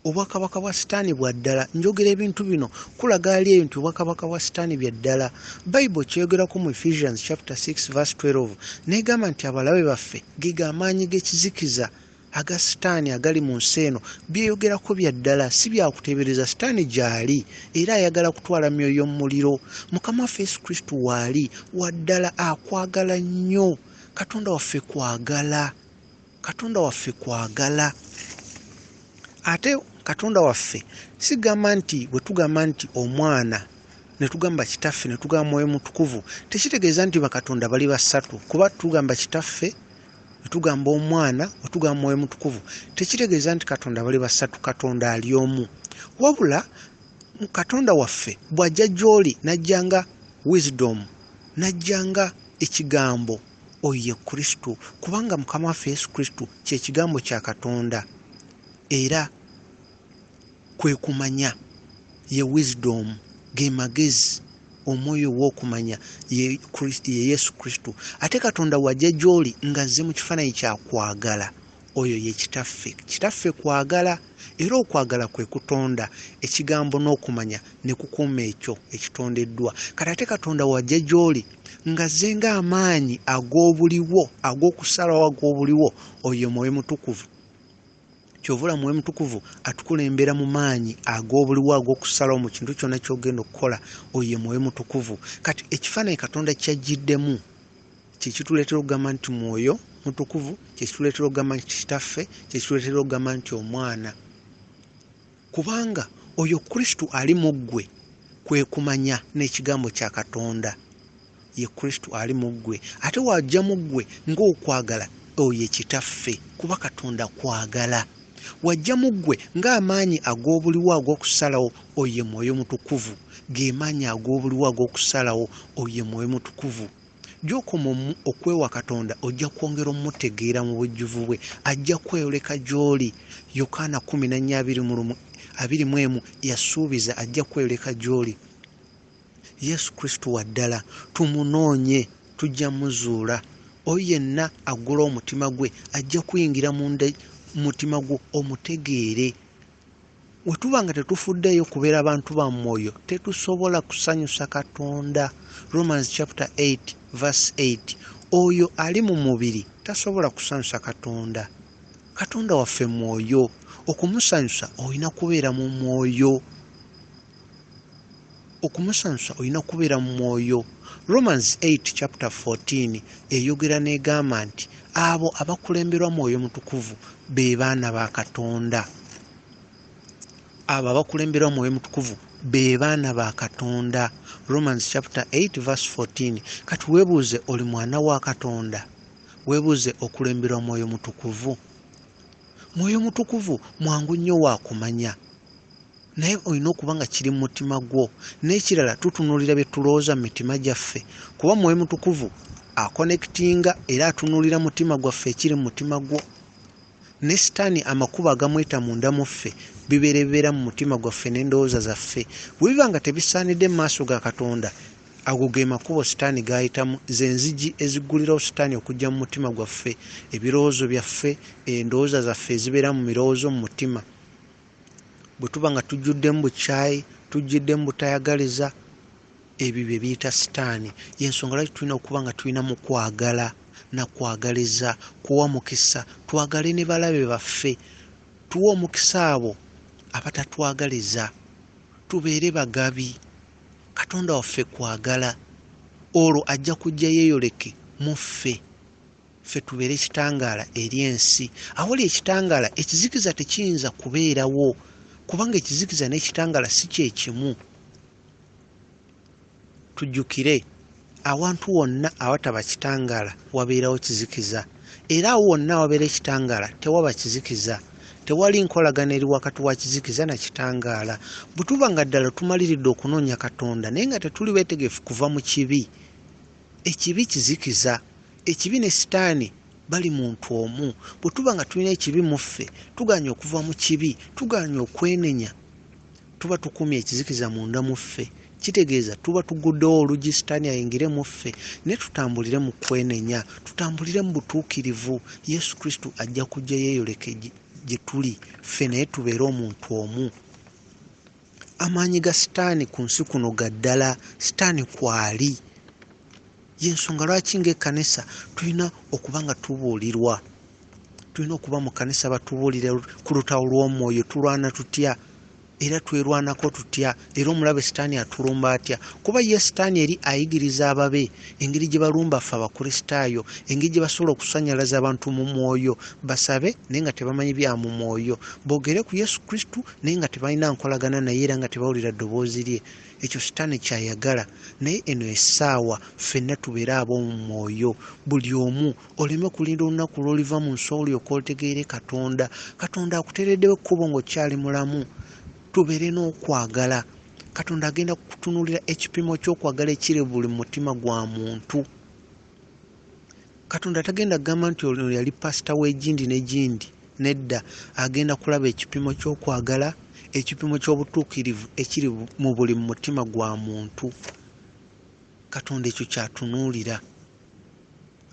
Obwakabaka bwa Sitaani bwa ddala. Njogera ebintu bino kulaga ali eyo nti obwakabaka bwa Sitaani bya ddala. Bayibuli kyeyogerako mu Ephesians chapter 6 verse 12 n'egamba nti abalabe baffe ge amaanyi g'ekizikiza aga Sitaani agali mu nsi eno. Byeyogerako bya ddala, si byakuteebereza. Sitaani gy'ali era ayagala kutwala myoyo mu muliro. Mukama waffe Yesu Kristo waali wa ddala, akwagala nnyo. Katonda waffe kwagala, Katonda waffe kwagala. Ate Katonda waffe sigamba nti bwe tugamba nti omwana ne tugamba kitaffe ne tugamba Mwoyo Mutukuvu, tekitegeeza nti bakatonda bali basatu. Kuba tugamba kitaffe ne tugamba omwana ne tugamba Mwoyo Mutukuvu, tekitegeeza nti Katonda bali basatu. Katonda ali omu. Wabula Katonda waffe bw'ajja gy'oli n'ajja nga wisdom, n'ajja nga ekigambo, oyo ye Kristo. Kubanga Mukama waffe Yesu Kristo kye kigambo kya Katonda, era kwe kumanya, ye wisdom, ge magezi, omwoyo ow'okumanya ye Yesu Kristo. Ate Katonda wajja gy'oli ng'azze mu kifaananyi kya kwagala, oyo ye kitaffe. Kitaffe kwagala, era okwagala kwe kutonda ekigambo n'okumanya ne kukuuma ekyo ekitondeddwa. Kati ate Katonda wajja gy'oli ng'azze ng'amaanyi ag'obuliwo, ag'okusalawo ag'obuliwo, oyo Mwoyo Mutukuvu. Ky'ovula Mwoyo Mutukuvu atukulembera mu maanyi ag'obuliwo ag'okusalawo mu kintu kyonna ky'ogenda okukola, oyo Mwoyo Mutukuvu. Kati ekifaananyi Katonda ky'ajjiddemu kye kituleetera okugamba nti Mwoyo Mutukuvu, kye kituleetera okugamba nti Kitaffe, kye kituleetera okugamba nti Omwana. Kubanga oyo Kristo ali mu ggwe kwe kumanya n'ekigambo kya Katonda. Ye Kristo ali mu ggwe. Ate wajja mu ggwe ng'okwagala, oyo ye Kitaffe, kuba Katonda kwagala. Wajja mu ggwe ng'amaanyi ag'obuliwo ag'okusalawo, oyo ye Mwoyo Mutukuvu. Ge maanyi ag'obuliwo ag'okusalawo, oyo ye Mwoyo Mutukuvu. Gy'okoma okwewa Katonda, ojja kwongera omutegeera mu bujjuvu bwe. Ajja kweyoleka gy'oli. Yokaana 14:21 yasuubiza ajja kweyoleka gy'oli. Yesu Kristo wa ddala, tumunoonye, tujja muzuula. Oyo yenna aggula omutima gwe ajja kuyingira munda mu mutima gwo omutegeere. Bwe tuba nga tetufuddeeyo kubeera bantu ba mwoyo, tetusobola kusanyusa Katonda. Romans chapter 8 verse 8. Oyo ali mu mubiri tasobola kusanyusa Katonda. Katonda waffe mwoyo. Okumusanyusa olina kubeera mu mwoyo. Okumusanyusa olina kubeera mu mwoyo. Romans 8 chapter 14 eyogera n'egamba nti abo abakulemberwa Mwoyo Mutukuvu be baana ba Katonda. Abo abakulemberwa Mwoyo Mutukuvu be baana ba Katonda. Romans chapter 8 verse 14. Kati weebuuze, oli mwana wa Katonda? Weebuuze okulemberwa Mwoyo Mutukuvu. Mwoyo Mutukuvu mwangu nnyo wa kumanya, naye olina okuba nga kiri mu mutima gwo. N'ekirala, tutunuulira bye tulowooza mu mitima gyaffe, kuba Mwoyo Mutukuvu akonekitinga era atunuulira mutima gwaffe, ekiri mu mutima gwo. Ne Sitaani amakubo agamuyita munda mu ffe bibeera ebibeera mu mutima gwaffe n'endowooza zaffe. Bwe biba nga tebisaanidde mu maaso ga Katonda, ago ge makubo Sitaani g'ayitamu, ze nzigi eziggulirawo Sitaani okujja mu mutima gwaffe, ebirowoozo byaffe, endowooza zaffe ezibeera mu mirowoozo mu mutima. Bwe tuba nga tujjuddemu bukyayi, tujjuddemu butayagaliza, ebyo bye biyita Sitaani. Y'ensonga lwaki tulina okuba nga tulina mu kwagala na kwagaliza, kuwa mukisa, twagale ne balabe baffe, tuwe omukisa abo abatatwagaliza, tubeere bagabi. Katonda waffe kwagala, olwo ajja kujja yeeyoleke mu ffe, ffe tubeere ekitangaala eri ensi. Awali ekitangaala, ekizikiza tekiyinza kubeerawo, kubanga ekizikiza n'ekitangaala si kye kimu. Tujjukire, awantu wonna awataba kitangaala wabeerawo kizikiza, era awo wonna awabeera ekitangaala tewaba kizikiza. Tewali nkolagana eri wakati wa kizikiza na kitangaala. Bwe tuba nga ddala tumaliridde okunoonya Katonda naye nga tetuli beetegefu kuva mu kibi, ekibi kizikiza, ekibi ne Sitaani bali muntu omu. Bwe tuba nga tulina ekibi mu ffe, tugaanye okuva mu kibi, tugaanye okwenenya, tuba tukumye ekizikiza munda mu ffe. Kitegeeza tuba tuguddewo oluggi Sitaani ayingire mu ffe, naye tutambulire mu kwenenya, tutambulire mu butuukirivu. Yesu Kristo ajja kujja yeeyoleke gye tuli ffe, naye tubeere omuntu omu. Amaanyi ga Sitaani ku nsi kuno ga ddala, Sitaani kwali. Y'ensonga lwaki ng'ekkanisa tulina okuba nga tubuulirwa, tulina okuba mu kkanisa batubuulire ku lutalo lw'omwoyo, tulwana tutya era twerwanako tutya, era omulabe Sitaani atulumba atya. Kuba ye Sitaani eri ayigiriza ababe engeri gye balumba ffe Abakristaayo, engeri gye basobola okusannyalaza abantu mu mwoyo, basabe naye nga tebamanyi bya mu mwoyo, boogere ku Yesu Kristo naye nga tebalina nkolagana naye era nga tebawulira ddoboozi lye. Ekyo Sitaani ky'ayagala. Naye eno essaawa ffenna tubeere ab'omu mwoyo, buli omu oleme kulinda olunaku lw'oliva mu nsi olyoke otegeere Katonda. Katonda akuteereddewo ekkubo ng'okyali mulamu. Tubeere n'okwagala. Katonda agenda kutunuulira ekipimo ky'okwagala ekiri buli mutima gwa muntu. Katonda tagenda kugamba nti ono yali pasita w'egindi n'egindi. Nedda, agenda kulaba ekipimo ky'okwagala, ekipimo ky'obutuukirivu ekiri mu buli mutima gwa muntu. Katonda ekyo ky'atunuulira.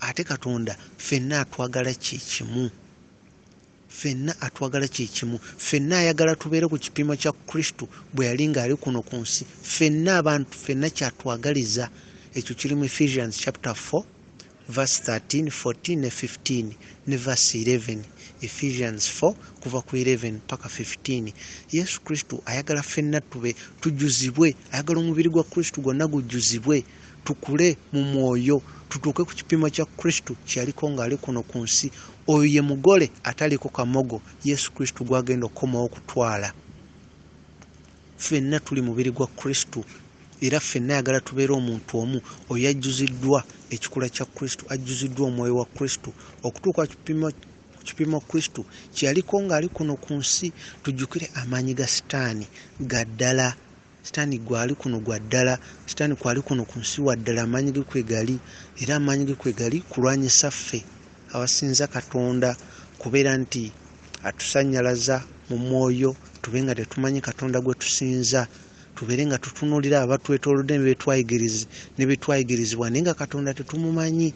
Ate Katonda ffenna atwagala kye kimu. Ffenna atwagala kye kimu. Ffenna ayagala tubeere ku kipimo kya Kristo bwe yali ng'ali kuno ku nsi. Ffenna abantu ffenna ky'atwagaliza. Ekyo kiri mu Ephesians chapter 4 verse 13, 14 ne 15 ne verse 11. Ephesians 4 kuva ku 11 paka 15. Yesu Kristo ayagala ffenna tube tujjuzibwe, ayagala omubiri gwa Kristo gwonna gujjuzibwe, tukule mu mwoyo, tutuuke ku kipimo kya Kristo kye yaliko ng'ali kuno ku nsi. Oyo ye mugole ataliiko kamogo Yesu Kristo gw'agenda okukomawo okutwala. Ffenna tuli mubiri gwa Kristo, era ffenna ayagala tubeere omuntu omu. Oyo ajjuziddwa ekikula kya Kristo, ajjuziddwa omwoyo wa Kristo okutuuka ku kipimo Kristo kye yaliko ng'ali kuno ku nsi. Tujjukire amaanyi ga Sitaani ga ddala. Sitaani gwali kuno gwa ddala, Sitaani kwali kuno ku nsi wa ddala, amaanyi ge kwe gali, era amaanyi ge kwe gali kulwanyisa ffe abasinza Katonda, kubeera nti atusannyalaza mu mwoyo, tube nga tetumanyi Katonda gwe tusinza, tubeere nga tutunuulira abatwetoolodde ne bye twayigirizibwa, naye nga Katonda tetumumanyi.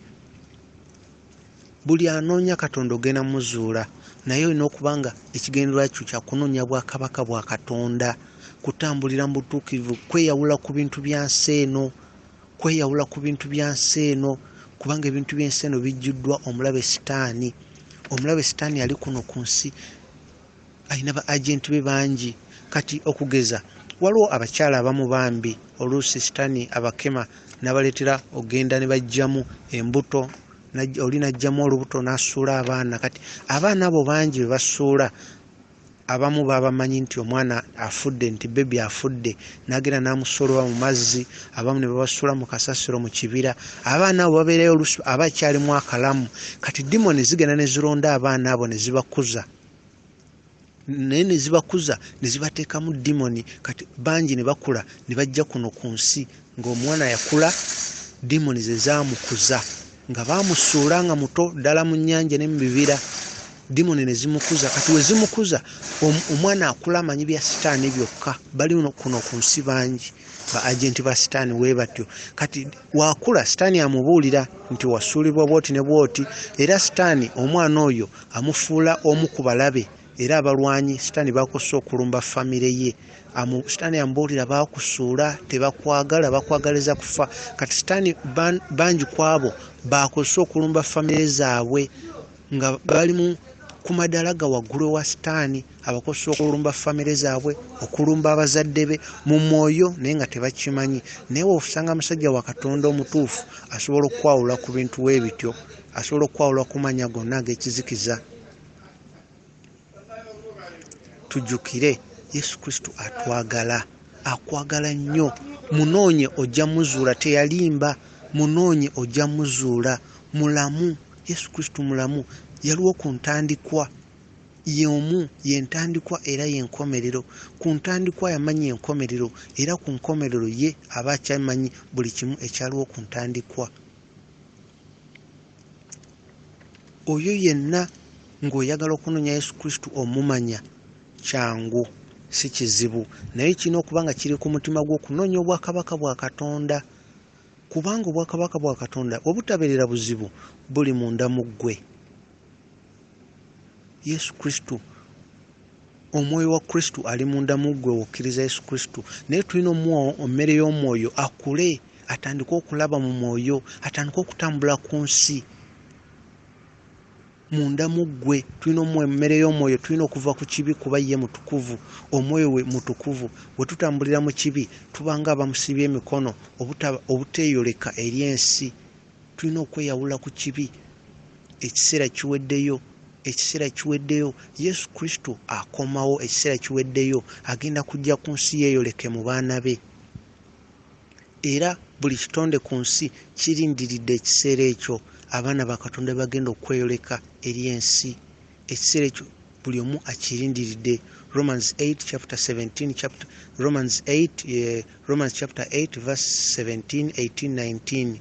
Buli anoonya Katonda ogenda muzuula, naye olina okuba nga ekigendererwa kyo kya kunoonya bwakabaka bwa Katonda, kutambulira mu butuukirivu, kweyawula ku bintu bya nsi eno, kweyawula ku bintu bya nsi eno, kubanga ebintu by'ensi eno bijjuddwa omulabe Sitaani. Omulabe Sitaani ali kuno ku nsi, alina ba agenti be bangi. Kati okugeza waliwo abakyala abamu bambi oluusi Sitaani abakema n'abaleetera ogenda ne baggyamu embuto, oli n'aggyamu olubuto n'asuula abaana. Kati abaana abo bangi be basuula Abamu baba bamanyi nti omwana afudde, nti bebi afudde, n'agenda n'amusuula mu mazzi, abamu ne babasuula mu kasasiro mu kibira. Abaana abo babeerayo oluusi aba akyalimu akalamu. Kati dimoni zigenda ne zironda abaana abo ne zibakuza, naye ne zibakuza ne zibateekamu dimoni. Kati bangi ne bakula ne bajja kuno ku nsi ng'omwana yakula dimoni ze zaamukuza, nga baamusuula nga muto ddala mu nnyanja ne mu bibira, dimoni ne zimukuza. Kati we zimukuza omwana akula amanyi bya sitaani byokka. Bali kuno ku nsi bangi ba agenti ba sitaani we batyo. Kati waakula sitaani amubuulira nti wasuulibwa bw'oti ne bw'oti, era sitaani omwana oyo amufuula omu ku balabe era abalwanyi sitaani bakozesa okulumba famire ye. Sitaani amubuulira baakusuula, tebakwagala, bakwagaliza kufa. Kati sitaani bangi ku abo bakozesa okulumba famire zaabwe nga bali mu ku madaala ga waggulu wa sitaani, abakozesa okulumba famire zaabwe, okulumba abazadde be mu mwoyo, naye nga tebakimanyi. Naye w'osanga musajja wa Katonda omutuufu asobola okwawula ku bintu we bityo, asobola okwawula ku mannya gonna ag'ekizikiza. Tujjukire Yesu Kristo atwagala, akwagala nnyo. Munoonye ojja muzuula, teyalimba. Munoonye ojja muzuula, mulamu. Yesu Kristo mulamu, yaliwo ku ntandikwa, y'omu, y'entandikwa era y'enkomerero. Ku ntandikwa yamanyi enkomerero, era ku nkomerero ye aba akyamanyi buli kimu ekyaliwo ku ntandikwa. Oyo yenna ng'oyagala okunoonya Yesu Kristo omumanya kyangu, si kizibu, naye kirina okuba nga kiri ku mutima gwo okunoonya obwakabaka bwa Katonda, kubanga obwakabaka bwa Katonda obutabeerera buzibu buli munda mu ggwe. Yesu Kristo, omwoyo wa Kristo ali munda mu ggwe w'okkiriza Yesu Kristo, naye tulina omuwa emmere y'omwoyo akule, atandike okulaba mu mwoyo, atandike okutambula ku nsi. Munda mu ggwe tulina omuwa emmere y'omwoyo, tulina okuva ku kibi kuba ye mutukuvu, omwoyo we mutukuvu. Bwe tutambulira mu kibi tubanga abamusibye emikono obuteeyoleka eri ensi. Tulina okweyawula ku kibi. Ekiseera kiweddeyo, ekiseera kiweddeyo. Yesu Kristo akomawo, ekiseera kiweddeyo, agenda kujja ku nsi yeeyoleke mu baana be. Era buli kitonde ku nsi kirindiridde ekiseera ekyo abaana ba Katonda bagenda okweyoleka eri ensi. Ekiseera ekyo buli omu akirindiridde. Romans 8 chapter 17 chapter Romans 8 Romans chapter 8 verse 17 18 19.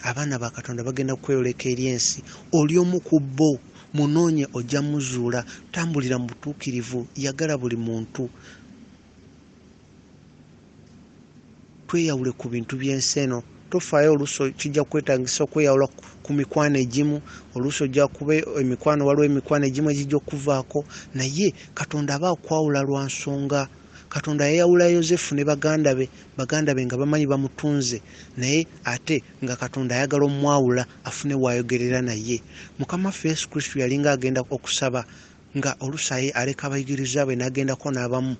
Abaana ba Katonda bagenda kweyoleka eri ensi. Oli omu ku bo, munoonye ojja muzuula. Tambulira mu butuukirivu, yagala buli muntu. Tweyawule ku bintu by'ensi eno. Tofaayo oluusi kijja kwetaagisa okweyawula ku mikwano egimu, oluusi ojja kuba emikwano, waliwo emikwano egimu egijja okuvaako, naye Katonda aba akwawula lwa nsonga. Katonda yayawula Yosefu ne baganda be nga bamanyi bamutunze, naye ate nga Katonda ayagala omwawula afune w'ayogerera naye. Mukama waffe Yesu Kristo yalinga agenda okusaba nga oluusi aleka abayigirizwa be n'agendako n'abamu,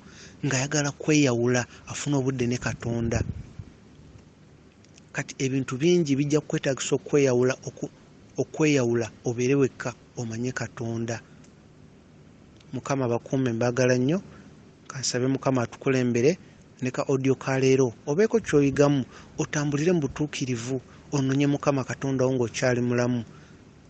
ng'ayagala kweyawula afune obudde ne Katonda. Kati ebintu bingi bijja kukwetaagisa okweyawula, okweyawula obeere wekka omanye Katonda. Mukama bakuume, mbaagala nnyo. Kansabe Mukama atukulembere ne ka audio ka leero, obeeko ky'oyigamu, otambulire mu butuukirivu, onoonye Mukama Katonda wo ng'okyali mulamu,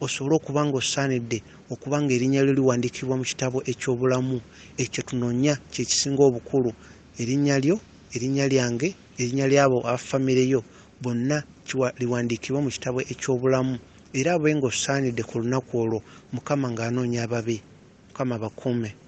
osobole okuba ng'osaanidde okuba ng'erinnya lyo liwandiikibwa mu kitabo eky'obulamu. Ekyo tunoonya kye kisinga obukulu, erinnya lyo, erinnya lyange, erinnya ly'abo aba famire yo bonna liwandiikibwe mu kitabo eky'obulamu, era obe ng'osaanidde ku lunaku olwo Mukama ng'anoonya ababe. Mukama bakuume.